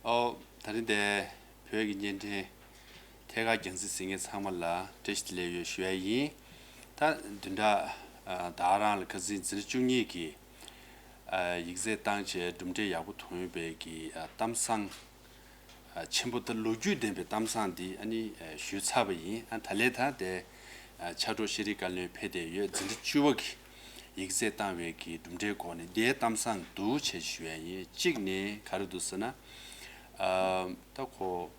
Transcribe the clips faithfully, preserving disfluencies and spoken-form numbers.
ཨོ། ད་རིང་འདིར་བོད་ཀྱི་བརྙན་འཕྲིན་ཐད་ཀར་རྒྱང་སྲིང་གཟིགས་མཁན་ཚང་མ་ལ་བཀྲ་ཤིས་བདེ་ལེགས་ཡོད་ཞུ་ཡ་ཡིན། ད་བདུན་ཕྲག་ཨ་ད་རང་ལ་ཁ་སང་འཛིན་གྲྭ་བཅུ་གཉིས་ཀྱི་ཨ་ཡིག་ཚད་བཏང་བྱས་གྲུབ་འབྲས་ཡག་པོ་ཐོན་ཡོད་པའི་གི་ཨ་གཏམ་བཟང་ཨ་ཆེན་པོ་དང་ལོ་རྒྱུས་ལྡན་པའི་གཏམ་བཟང་འདི་ཨ་ནི་ཨ་ཞུས་ཚར་བ་ཡིན། ཨ་ད་ལས་ད་དེ་ཨ་ཕྱག་རོགས་ཤེས་རིག་བཀའ་བློན་ཕེབས་བསྡད་ཡོད། འཛིན་གྲྭ་བཅུ་པ་གི་ཡིག་ཚད་བཏང་བའི་གི་གྲུབ་འབྲས་སྐོར་ནས་དེའི་གཏམ་བཟང་འདུག་བྱས་ཞུ་ཡ་ཡིན། གཅིག་ནས་ག་རེ་འདུག་ཟེར་ན། ཨ་ད་ཁོ་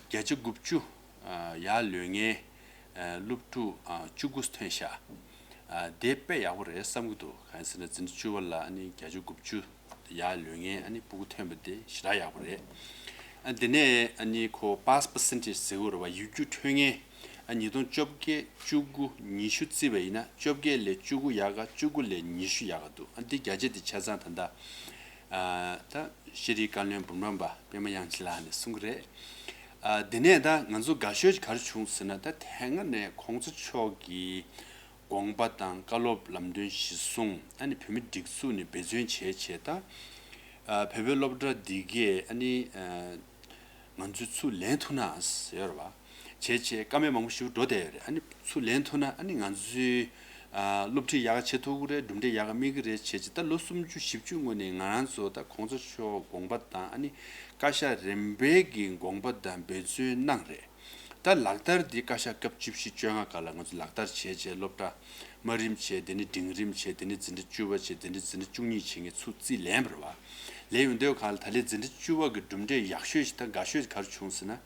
བརྒྱ་ཆ་དགུ་བཅུ་ཨ་ཡར་ལོན་མཁན་ཨ་སློབ་ཕྲུག་ཨ་བཅུ་དགུ་ཐོན་ཤག་ཨ་དེ་དཔེ་ཡག་པོ་རེད་བསམ་གྱི་འདུག་གང་ཡིན་ཟེར་ན་འཛིན་གྲྭ་བཅུ་པ་ལ་ཨ་ནི་བརྒྱ་ཆ་དགུ་བཅུ་ཡར་ལོན་མཁན་ཨ་ནི་སྤུ་གུ་ཐོན་པ་དེ་ཞེ་དྲག་ཡག་པོ་རེད། ཨ་དེ་ནས་ཨ་ནི་ཁོ་པཱ་སི་པར་སེན་ཊེཇ་ཟེར་གྱི་ཡོད་རེད་བ། ཡིག་རྒྱུགས་འཕྲོད་མཁན་ཨ་ཉིས་སྟོང་བཅོ་བརྒྱད་བཅུ་དགུ་ཉི་ཤུ་བརྩིས་པ་ཡིན་ན་བཅོ་བརྒྱད་ལས་བཅུ་དགུ་ཡག་ག་བཅུ་དགུ་ལས་ཉི་ཤུ་ཡག་ག་འདུག་ཨ་འདི་བརྒྱ་ཆ་འདི་ཆ་ཚང་ད་ལྟ་ཨ་ད་ཤེས་རིག་བཀའ་བློན་འབུམ་རམས་པ་པད་མ་དབྱངས་ཅན་ལགས་ནས་གསུང་གི་རེད། ཨ་དེ་ནས་ད་ང་ཚོ་དགའ་ཤོས་ཀྱི་ག་རེ་བྱུང་ཟེར་ན། ད་དེ་སྔ་ནས་གོང་ས་མཆོག་གི་དགོངས་པ་དང་བཀའ་སློབ་ལམ་སྟོན་གཞི་བཟུང་ཨ་ནི་བོད་མི་སྒྲིག་འཛུགས་ནས་འབད་བརྩོན་བྱས་བྱས་ད་ཨ་བོད་པའི་སློབ་གྲྭ་འདི་གས་ཨ་ནི་ཨ་ང་ཚོས་ཚུར་ལེན་ཐུབ་ན་ཟེར་བ་བྱས་བྱས་བཀའ་མོལ་མང་པོ་ཞིག་འགྲོ་བསྡད་ཡོད་རེད། ཨ་ནི་ཚུར་ལེན་ཐུབ་ན་ཨ་ནི་ང་ཚོའི་ཨ་སློབ་ཁྲིད་ཡག་ག་བྱེད་ཐུབ་ཀྱི་རེད། གྲུབ་འབྲས་ཡག་ག་སྨིན་གྱི་རེད་བྱས་བྱས་ད་ལོ་སུམ་ཅུ་བཞི་བཅུ་སྔོན་ནས་ང་རང་ཚོ་ད་གོང་ས་མཆོག་དགོངས་པ་དང་ཨ་ནི་བཀའ་ཤག་རིམ་པས་ཀྱི་དགོངས་པ་དང་འབད་བརྩོན་གནང་རེད། ད་ལག་བསྟར་འདི་བཀའ་ཤག་སྐབས་བཅུ་བཞི་བཅོ་ལྔ་སྐབས་ལ་ང་ཚོ་ལག་བསྟར་བྱས་བྱས་སློབ་གྲྭ་དམའ་རིམ་བྱས། དེ་ནས་འབྲིང་རིམ་བྱས། དེ་ནས་འཛིན་གྲྭ་བཅུ་པ་བྱས། དེ་ནས་འཛིན་གྲྭ་བཅུ་གཉིས་བྱེད་མཁན་ཚུར་རྩིས་ལེན་པ་རེད་བ། ལེན་ཡོང་དུས་སྒང་ལ་ད་ལན་འཛིན་གྲྭ་བཅུ་པ་གི་གྲུབ་འབྲས་ཡག་ཤོས་ཤིག་དང་དགའ་ཤོས་ཤིག་ག་རེ་བྱུང་ཟེར་ན།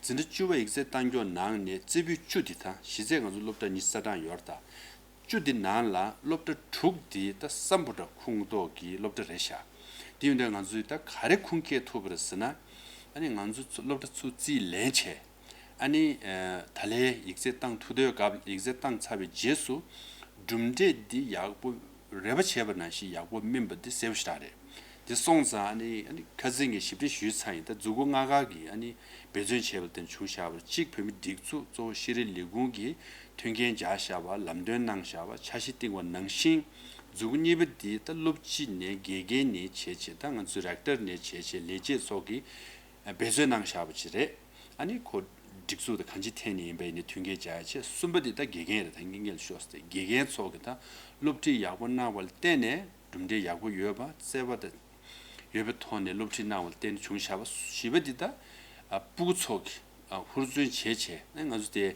འཛིན་གྲྭ་བཅུ་པ་ཡིག་ཚད་བཏང་ཀྱོག་ནང་ནས་རྩེ་ཕུད་བཅུ་འདི་དང་། གཞི་རྩའི་ང་ཚོ་སློབ་གྲྭ་ཉི་ཤུ་རྩ་གྲངས་ཡོད་རེད་ད། བཅུ་འདི་ནང་ལ་སློབ་གྲྭ་དྲུག་འདི་ད་སམ་བྷོ་ཊ་ཁོངས་གཏོགས་ཀྱི་སློབ་གྲྭ་རེད་ཤག་དེ་ཡིན་དུས་ང་ཚོས་ད་ག་རེ་ཁུངས་སྐྱེལ་ཐུབ་པ་རེད་ཟེར་ན། ཨ་ནི་ང་ཚོ་ཚུ་སློབ་གྲྭ་ཚུར་རྩིས་ལེན་བྱས། ཨ་ནི་ཨ་ད་ལན་ཡིག་ཚད་བཏང་ཐུབ་དུས་སྐབས། ཡིག་ཚད་བཏང་ཚར་བའི་རྗེས་སུ་གྲུབ་འབྲས་འདི་ཡག་པོ་རེ་བ་བྱས་པ་ནང་བཞིན་ཡག་པོ་སྨིན་པ་འདི་གསལ་པོ་ཞེ་དྲག་རེད། འདི་སོང་ཙང་ཨ་ནི་ཨ་ནི་ཁ་སང་གི་ཞིབ་ཕྲ་ཞུས་ཚར་ཡིན། ད་མཛུབ་གུ་ལྔ་ཀ་གི་ཨ་ནི་འབད་བརྩོན་བྱས་པ་ལ་བརྟེན་བྱུང་བཞག་པ་རེད། གཅིག་བོད་མི་སྒྲིག་འཛུགས་གཙོ་བོ་ཤེས་རིག་ལས་ཁུངས་ཀྱིས་མཐུན་རྐྱེན་སྦྱར་བཞག་པ། ལམ་སྟོན་གནང་བཞག་པ། འཆར་གཞི་བཏིང་བ་ནང་བཞིན། མཛུབ་གུ་གཉིས་པ་འདི་ད་སློབ་སྤྱི་ནས་དགེ་རྒན་ནས་བྱས་བྱས། ད་ང་ཚོའི་རེག་ཊར་ནས་བྱས་བྱས། ལས་བྱེད་ཚོ་གིས་འབད་བརྩོན་གནང་བཞག་པ་ཅིག་རེད། ཨ་ནི་ཁོ་སྒྲིག་འཛུགས་དང་གང་ཅིའི་ཐད་ནས་ཡིན་པ་ཡིན་ནའི་མཐུན་རྐྱེན་སྦྱར་ཡ་བྱས། གསུམ་པ་འདི་ད་དགེ་རྒན་རེད། ད་ངས་སྔོན་ལ་ཤོད་ཟེར། དགེ་རྒན་ཚོ་གིས་ད་སློབ་ཁྲིད་ཡག་པོ་གནང་བ་ལ་བརྟེན་ནས་གྲུབ་འབྲས་ཡག་པོ་ཡོད་པ། བརྩེ་བ་དང་ཡོད་པའི་ཐོག་ནས་སློབ་ཁྲིད་གནང་བ་ལ་བརྟེན་ནས་བྱུང་བཞག་པ། བཞི་པ་འདི་ད་ཨ་སྤུ་གུ་ཚོ་གིས་ཨ་ཧུར་བརྩོན་བྱས་བྱས། ཨ་ང་ཚོ་དེ་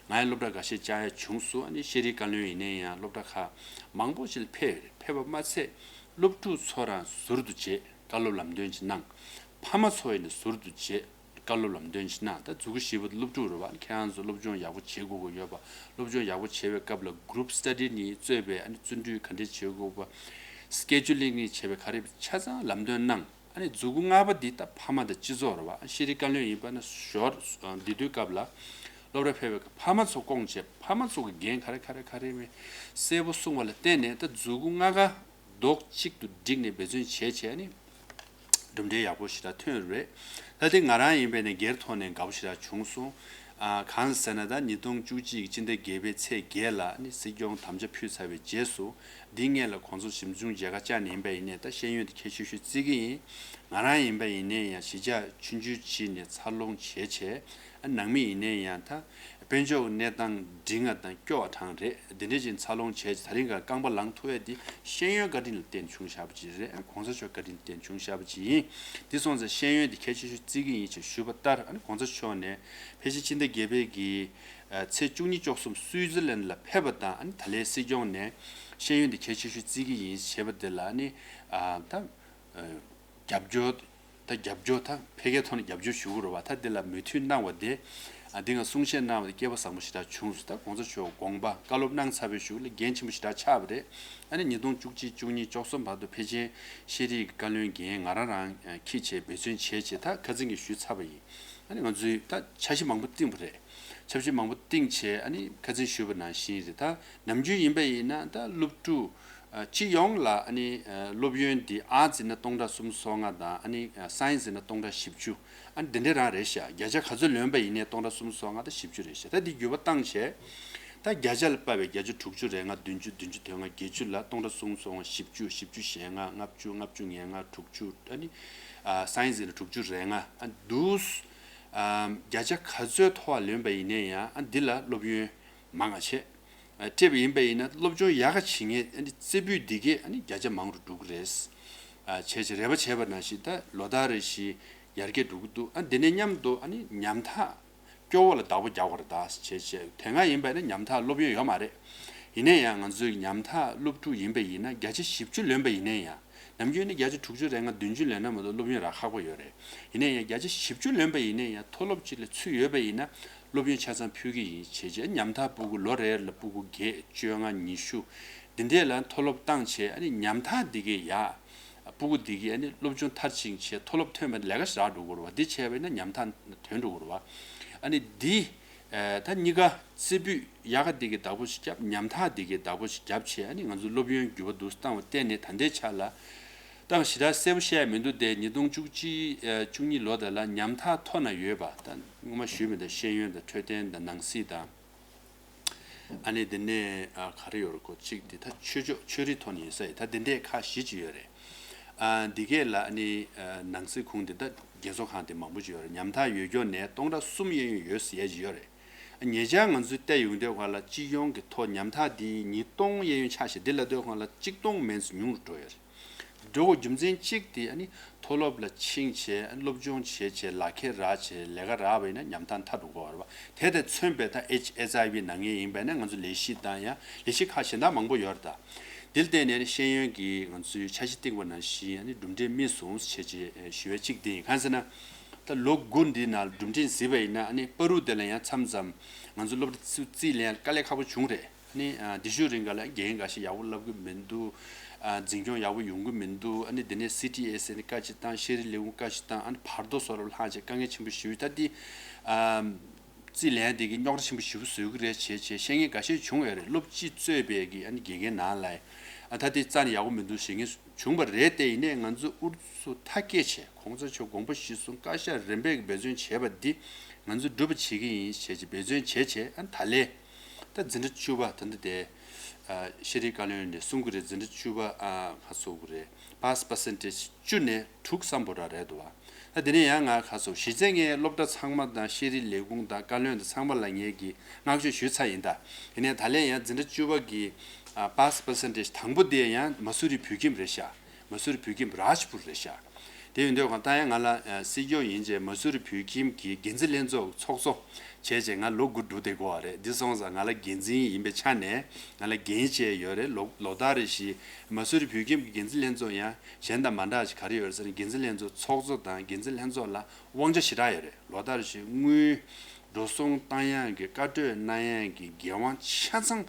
ང་ཡང་སློབ་གྲྭ་འགའ་ཤས་བཅར་ཡ་བྱུང་སོང་། ཨ་ནི་ཤེས་རིག་བཀའ་བློན་ཡིན་ནའི་ཡང་སློབ་གྲྭ་ཁག་མང་པོ་ཞིག་ལ་ཕེབས་ཡོད་རེད། ཕེབས་པ་མ་ཚད་སློབ་ཕྲུག་ཚོ་རང་ཟུར་དུ་བྱས་བཀའ་སློབ་ལམ་སྟོན་ཅིག་གནང་། ཕ་མ་ཚོ་ཡིན་ནའི་ཟུར་དུ་བྱས་བཀའ་སློབ་ལམ་སྟོན་ཅིག་གནང་། ད་མཛུབ་གུ་བཞི་པ་སློབ་ཕྲུག་རེད་བ། ཁྱེད་རང་ཚོ་སློབ་སྦྱོང་ཡག་པོ་བྱེད་དགོས་ཀྱི་ཡོད་པ། སློབ་སྦྱོང་ཡག་པོ་བྱེད་པའི་སྐབས་ལ་གུ་རུབ་སི་ཊ་ཌི་ནས་གཙོས་པའི་ཨ་ནི་བརྩོན་འགྲུས་ག་འདྲས་བྱེད་དགོས་པ། སི་ཀེ་ཇུ་ལིང་ནས་བྱས་པའི་ག་རེ་ཆ་ཚང་ལམ་སྟོན་གནང་། ཨ་ནི་མཛུབ་གུ་ལྔ་པ་འདི་ད་ཕ་མ་དང་སྤྱི་ཚོགས་རེད་བ། ཤེས་རིག་བཀའ་བློན་ཡིན་པ་ན་ཞོར་འདི་དུས་སྐབས་ལ་སློབ་གྲྭ་ཕེབས་པའི་ཕ་མ་ཚོ་སྐོང་བྱས། ཕ་མ་ཚོ་གི་འགན་ག་རེ་ག་རེ་ག་རེ་མེད་གསལ་པོ་གསུངས་པ་ལ་བརྟེན་ནས། ད་མཛུབ་གུ་ལྔ་ཀ་རྡོག་གཅིག་ཏུ་བསྒྲིལ་ནས་འབད་བརྩོན་བྱས་བྱས་ནི་གྲུབ་འབྲས་ཡག་པོ་ཞེ་དྲག་ཐོན་ཡོད་རེད། ད་དེ་ང་རང་ཡིན་པས་ནས་སྒེར་ཐོག་ནས་དགའ་པོ་ཞེ་དྲག་བྱུང་སོང་། ཨ་གང་ཟེར་ན། ད་ཉིས་སྟོང་བཅུ་གཅིག་གི་སྤྱི་ཟླ་བརྒྱད་པའི་ཚེས་བརྒྱད་ལ་ནི་སྲིད་སྐྱོང་དམ་བཅའ་ཕུལ་ཚར་བའི་རྗེས་སུ། འདི་སྔོན་ལ་གོང་ས་ཞིབ་འཇུག་མཇལ་ཁ་བཅར་ནས་ཡིན་པ་ཡིན་ནའི་ད་ཤེས་ཡོན་དེ་གལ་ཆེ་ཤོས་བརྩི་གི་ཡིན། ང་རང་ཡིན་པ་ཡིན་ནའི་ཡང་གཞིས་ཆགས་ཆུང་ཆུང་ཅིག་ནས་འཚར་ལོངས་བྱས་བྱས། ཨ་ནང་མི་ཡིན་ནའི་ཡང་ད་དཔལ་འབྱོར་གྱི་གནས་སྟངས་འགྲིག་ང་དང་སྐྱོ་བ་གྲང་རེད། འདི་འདྲས་ཅིག་འཚར་ལོངས་བྱས་བྱས་དེ་རིང་ག་རྐང་པ་ལངས་ཐུབ་ཡས་འདི་ཤེས་ཡོན་བཀའ་དྲིན་ལ་བརྟེན་བྱུང་བཞག་པ་ཅིག་རེད། ཨ་གོང་ས་མཆོག་བཀའ་དྲིན་ལ་བརྟེན་བྱུང་བཞག་པ་ཅིག་ཡིན། འདི་སོང་ཙང་ཤེས་ཡོན་འདི་གལ་ཆེ་ཤོས་བརྩི་གི་ཡིན་ཞེས་ཞུས་པ་ལྟར། ཨ་ནི་གོང་ས་མཆོག་ནས་ཕལ་ཆེར་ཕྱི་ཟླ་བརྒྱད་པའི་གི་ཚེས་བཅུ་གཉིས་བཅུ་གསུམ་སུའི་ཙི་ལན་ལ་ཕེབས་པ་དང་། ཨ་ནི་ད་ལན་སྲིད་སྐྱོང་ནས་ཤེས་ཡོན་འདི་གལ་ཆེ་ཤོས་བརྩི་གི་ཡིན་ཞེས་པ་འདི་ལ། ཨ་ནི་ཨ་ད་རྒྱབ་སྐྱོར། ད་རྒྱབ་སྐྱོར། ད་ཕལ་སྐད་ཐོག་ནས་རྒྱབ་སྐྱོར་ཞུ་གི་རེད་བ། ད་འདི་ལ་མོས་མཐུན་གནང་བ་དེ། ཨ་འདི་ང་གསུང་བཤད་གནང་བ་དེ་སྐལ་པ་བཟང་པོ་ཞེ་དྲག་བྱུང་སོང་། ད་གོང་ས་མཆོག་དགོངས་པ་བཀའ་སློབ་གནང་ཚར་བའི་གཞུག་ལ་འགན་ཆེན་པོ་ཞེ་དྲག་ཆགས་པ་རེད། ཨ་ནི་ཉིས་སྟོང་བཅུ་གཅིག་བཅུ་གཉིས་བཅུ་གསུམ་བར་དུ་ཕལ་ཆེར་ཤེས་རིག་བཀའ་བློན་འགན་ང་རང་རང་འཁྱེར་བྱས་འབད་བརྩོན་བྱས་བྱས་ད་ཁ་སང་གི་ཞུས་ཚར་བ་ཡིན། ཨ་ནི་ང་ཚོས་ད་འཆར་གཞི་མང་པོ་བཏིང་བ་རེད། འཆར་གཞི་མང་པོ་བཏིང་བྱས། ཨ་ནི་ཁ་སང་ཞུས་པ་ནང་བཞིན་རེད། ད་ནམ་རྒྱུན་ཡིན་པ་ཡིན་ན་ད་སློབ་ཕྲུག་ཨ་སྤྱི་ཡོངས་ལ་ཨ་ནི་ཨ་སློབ་ཡོན་འདི་ཨར་ཊི་ཛི་ཡིན་ན་སྟོང་ཕྲག་སུམ་ཅུ་སོ་ལྔ་དང་། ཨ་ནི་ཨ་སའེན་སི་ཡིན་ན་སྟོང་ཕྲག་བཞི་བཅུ། ཨ་ནི་འདི་འདྲ་རང་རེད་ཤག་བརྒྱ་ཆ་ག་ཚོད་ལོན་པ་ཡིན་ནའི་སྟོང་ཕྲག་སུམ་ཅུ་སོ་ལྔ་དང་བཞི་བཅུ་རེད་ཤག་ད་འདི་འགྱུར་བ་བཏང་བྱས། ད་བརྒྱ་ཆ་ལ་དཔག་པའི་བརྒྱ་ཆ་དྲུག་ཅུ་རེ་ལྔ། བདུན་ཅུ། བདུན་ཅུ་དོན་ལྔ། བརྒྱད་ཅུ་ལ་སྟོང་ཕྲག་གསུམ་སོང་། བཞི་བཅུ། བཞི་བཅུ་ཞེ་ལྔ། ལྔ་བཅུ། ལྔ་བཅུ་ང་ལྔ། དྲུག་ཅུ། ཨ་ནི་ཨ་science ཡིན་ན་དྲུག་ཅུ་རེ་ལྔ། ཨ་འདུག་ཨ་བརྒྱ་ཆ་ག་ཚོད་མཐོ་བ་ལོན་པ་ཡིན་ནའི་ཡང་ཨ་འདི་ལ་སློབ་ཡོན་མང་ང་ཆེ། ཨ་སྤྲད་པ་ཡིན་པ་ཡིན་ན་སློབ་སྦྱོང་ཡག་ག་བྱེད་མཁན་ཨ་ནི་རྩེ་ཕུད་འདི་གས་ཨ་ནི་བརྒྱ་ཆ་མང་རུ་འགྲོ་གི་རེད། ཨ་བྱས་བྱས་རེ་བ་བྱས་པ་ནང་བཞིན་ད་ལོ་ལྟར་རེ་བཞིན་ཡར་རྒྱས་འགྲོ་གི་འདུག་ཨ་འདི་ནས་མཉམ་དུ་ཨ་ནི་ཉམ་ཐག་སྐྱོ་བོ་ལ་བདག་པོ་རྒྱག་དགོས་རེད་ད་བྱས་བྱས། དེ་སྔ་ཡིན་པ་ཡིན་ན་ཉམ་ཐག་སློབ་ཡོན་ཡོད་མ་རེད། ཡིན་ན་ཡང་ང་ཚོའི་ཉམ་ཐག་སློབ་ཕྲུག་ཡིན་པ་ཡིན་ན་བརྒྱ་ཆ་བཞི་བཅུ་ལོན་པ་ཡིན་ན་ཡང་། ནམ་རྒྱུན་ནི་བརྒྱ་ཆ་དྲུག་ཅུ་རེ་ལྔ་བདུན་ཅུ་ལོན་ན་མ་གཏོགས་སློབ་ཡོན་རག་ཁག་པོ་ཡོད་རེད། ཡིན་ན་ཡང་བརྒྱ་ཆ་བཞི་བཅུ་ལོན་པ་ཡིན་ན་ཡང་མཐོ་སློབ་ཅིག་ལ་ཚུད་ཡོད་པ་ཡིན་ན་སློབ་ཡོན་ཆ་ཚང་ཕུལ་གྱི་ཡིན་བྱས་བྱས། ཉམ་ཐག་སྤུ་གུ་ལོ་རེ་ལ་སྤུ་གུ་བརྒྱད་བཅོ་ལྔ་ཉི་ཤུ་འདི་འདྲས་ལ་མཐོ་སློབ་བཏང་བྱས། ཨ་ནི་ཉམ་ཐག་འདི་གས་ཡ། སྤུ་གུ་འདི་གས་ཨ་ནི་སློབ་སྦྱོང་མཐར་ཕྱིན་བྱས་མཐོ་སློབ་ཐོན་པ་ལས་ཀ་ཞིག་རག་འགྲོ་དགོས་རེད་བ། འདི་བྱས་པ་ཡིན་ན་ཉམ་ཐག་ཐོན་འགྲོ་དགོས་རེད་བ། ཨ་ནི་འདི། ཨ་ད་གཉིས་ཀ་རྩེ་ཕུད་ཡག་ག་འདི་གས་བདག་པོ་ཞིག་བརྒྱབ། ཉམ་ཐག་འདི་གས་བདག་པོ་ཞིག་བརྒྱབ་བྱས། ཨ་ནི་ང་ཚོ་སློབ་ཡོན་འགྱུར་བ་འདུག་བཏང་བ་བལྟས་ནས་ད་ལྟའི་ཆ་ལ། ད་ཞེ་དྲག་གསལ་པོ་བཤད་ཡ་མི་འདུག་སྟེ། ཉིས་སྟོང་བཅུ་གཅིག་ཨ་བཅུ་གཉིས་ལོ་དེ་ལ་ཉམ་ཐག་མཐོ་ན་ཡོད་པ། ད་སྔོན་མ་ཞུས་མི་འདུག་ཤེས་ཡོན་དང་འཕྲོད་བསྟེན་དང་ནང་སྲིད་དང་། ཨ་ནི་དེ་ནས་ཨ་ག་རེ་ཡོད་རེད་གོ། གཅིག་དེ་ད་ཆོས་ཕྱོགས་ཆོས་རིག་ཐོག་ནས་ཡིན་ས་ཡིན། ད་དེ་འདྲས་ཁག་བཞི་ཅིག་ཡོད་རེད། ཨ་འདི་གས་ལ་ཨ་ནི་ཨ་ནང་སྲིད་ཁུངས་དེ་ད་རྒས་གསོ་ཁང་དེ་མང་པོ་ཅིག་ཡོད་རེད། ཉམ་ཐག་ཡོད་སྐྱོ་ནས་སྟོང་ཕྲག་གསུམ་གཡས་གཡོན་ཡོད་ཟེར་ཡས་ཅིག་ཡོད་རེད། ཉེ་ཆར་ང་ཚོས་བལྟས་ཡོང་དུས་སྒང་ལ་སྤྱི་ཡོངས་ཀྱི་ཐོག་ཉམ་ཐག་འདི་ཉིས་སྟོང་གཡས་གཡོན་ཆགས་ཤིང་། འདི་ལབ་དུས་སྒང་ལ་གཅིག་སྟོང་མན་ཙམ་ཉུང་རུ་འགྲོ་ཡོད་རེད། འགྲོ་དགོས་རྒྱུ་མཚན་གཅིག་དེ་ཨ་ནི་མཐོ་སློབ་ལ་ཕྱིན་བྱས་སློབ་སྦྱོང་བྱས་བྱས་ལག་ཁྱེར་རག་བྱས་ལས་ཀ་རག་པ་ཡིན་ན་ཉམ་ཐག་མཐའ་འགྲོ་གི་ཡོད་རེད་བ། དེ་དང་མཚོན་པའི་ད་ཨེཆ་ཨེཆ་ཨའི་ཝི་ན་མཁན་ཡིན་པ་ཡིན་ན་ང་ཚོ་ལས་གཞི་དང་ཡང་ལས་གཞི་ཁག་གཞན་དག་མང་པོ་ཡོད་རེད་ད། འདི་ལ་བརྟེན་ནས་ཤེས་ཡོན་གྱི་ང་ཚོའི་འཆར་གཞི་བཏིང་བ་ནང་བཞིན་ཨ་ནི་གྲུབ་འབྲས་སྨིན་སོང་ཞེས་བྱས་ཞུ་བའི་གཅིག་དེ་ཡིན། གང་ཟེར་ན། ད་ལོ་དགུ་འདི་ནང་གྲུབ་འབྲས་གཟིགས་པ་ཡིན་ན་ཨ་ནི་བར་དུ་དེ་ལ་ཡང་མཚམས་མཚམས་ང་ཚོ་སློབ་གྲྭ་རྩིས་ལེན་ཡ་དཀའ་ལས་ཁག་པོ་བྱུང་རེད། ཨ་ནི་ཨ་དེ་ཤུལ་རིང་ག་ལ་རྒན་འགའ་ཤས་ཡག་པོ་བསླབ་གི་མི་འདུག་ཨ་འཛིན་སྐྱོང་ཡག་པོ་ཡོང་གི་མི་འདུག་ཨ་ནི་དེ་ནས་སི་ཊི་ཨེ་སི་ཨ་ནི་བཀའ་ཅིག་བཏང་། ཤེས་རིག་ལས་ཁུངས་བཀའ་ཅིག་བཏང་། ཨ་ནི་བར་དོ་བཟོ་འདྲ་ལྷག་བྱས་དཀའ་ངལ་ཆེན་པོ་ཞེ་པོ། ད་འདི་ཨ་རྩིས་ལེན་དེ་གི་རྙོག་དྲ་ཆེན་པོ་ཞེ་པོ་བཟོ་གི་རེད་བྱས་བྱས་བཤད་མཁན་འགའ་ཤས་བྱུང་ཡོད་རེད། སློབ་སྤྱི་གཙོས་པའི་གི་ཨ་ནི་དགེ་རྒན་ནང་ལ་ཨ་ད་དེ་རྩ་ནས་ཡག་པོ་མི་འདུག་ཞེས་མཁན་བྱུང་བ་རེད་དེ། ཡིན་ནའི་ང་ཚོ་ཨུ་ཚུགས་མཐའ་སྐྱེལ་བྱས་གོང་ས་མཆོག་དགོངས་པ་གཞིར་བཟུང་བཀའ་ཤག་རིམ་པས་ཀྱི་འབད་བརྩོན་བྱས་པ་འདི་ང་ཚོས་སྒྲུབ་པ་བྱེད་ཀྱི་ཡིན་ཞེས་བྱས་འབད་བརྩོན་བྱས་བྱས། ཨ་ནི་ད་ལས་ད་འཛིན་གྲྭ་བཅུ་པ་ད་འདི་དེ་ཨ་ཤེས་རིག་བཀའ་བློན་ནས་གསུང་གི་རེད། འཛིན་གྲྭ་བཅུ་པ་ཨ་ཁ་སོ་གི་རེད། པཱ་སི་པར་སེན་ཊེ་ཇི་བཅུ་ནས་དྲུག་ཙམ་པོ་ར་རེད་འདུག་བ། ད་དེ་ནས་ཡང་ང་ཁ་སོ་གཞི་རྩའི་ངའི་སློབ་གྲྭ་ཚང་མ་དང་ཤེས་རིག་ལས་ཁུངས་དང་བཀའ་བློན་དང་ཚང་མ་ལ་ངས་ཀྱི་བསྔགས་བརྗོད་ཞུས་ཚར་ཡིན་ད། དེ་ནས་ད་ལན་ཡང་འཛིན་གྲྭ་བཅུ་པ་གི་ཨ་པཱ་སི་པར་སེན་ཊེ་ཇི་དང་པོ་དེ་ཡང་མ་སུ་རི་བོད་ཁྱིམ་རེད་ཤག་མ་སུ་རི་བོད་ཁྱིམ་རཱཇ་པུར་རེད་ཤག་དེ་ཡིན་དུས་གང་ལྟར་ཡང་ང་ལ་ཨ་སྲིད་སྐྱོང་ཡིན་བྱས་མ་སུ་རི་བོད་ཁྱིམ་གྱི་འགན་འཛིན་ལྷན་ཚོགས་ཚོགས་གཙོ་བྱས་བྱས་ང་ལོ་དགུ་འགྲོ་བསྡད་དགོས་པ་རེད། འདི་སོང་ཙང་ང་ལ་འགན་འཛིན་ཡིན་པའི་ཆ་ནས་ང་ལ་འགན་བཅས་ཡོད་རེད། ལོ་ལོ་ལྟར་རེ་བཞིན་མ་སུ་རི་བོད་ཁྱིམ་གྱི་འགན་འཛིན་ལྷན་ཚོགས་ཡང་གཞན་དང་མ་འདྲ་བ་ཞིག་ག་རེ་ཡོད་རེད་ཟེར་ན། འགན་འཛིན་ལྷན་ཚོགས་ཚོགས་གཙོ་དང་འགན་འཛིན་ལྷན་ཚོགས་ལ་དབང་ཆ་ཞེ་དྲག་ཡོད་རེད། ལོ་ལྟར་རེ་བཞིན་དངུལ་འགྲོ་སོང་བཏང་ཡག་གི་བཀའ་གྲོས་གནང་ཡག་གི་འགན་དབང་ཆ་ཚང་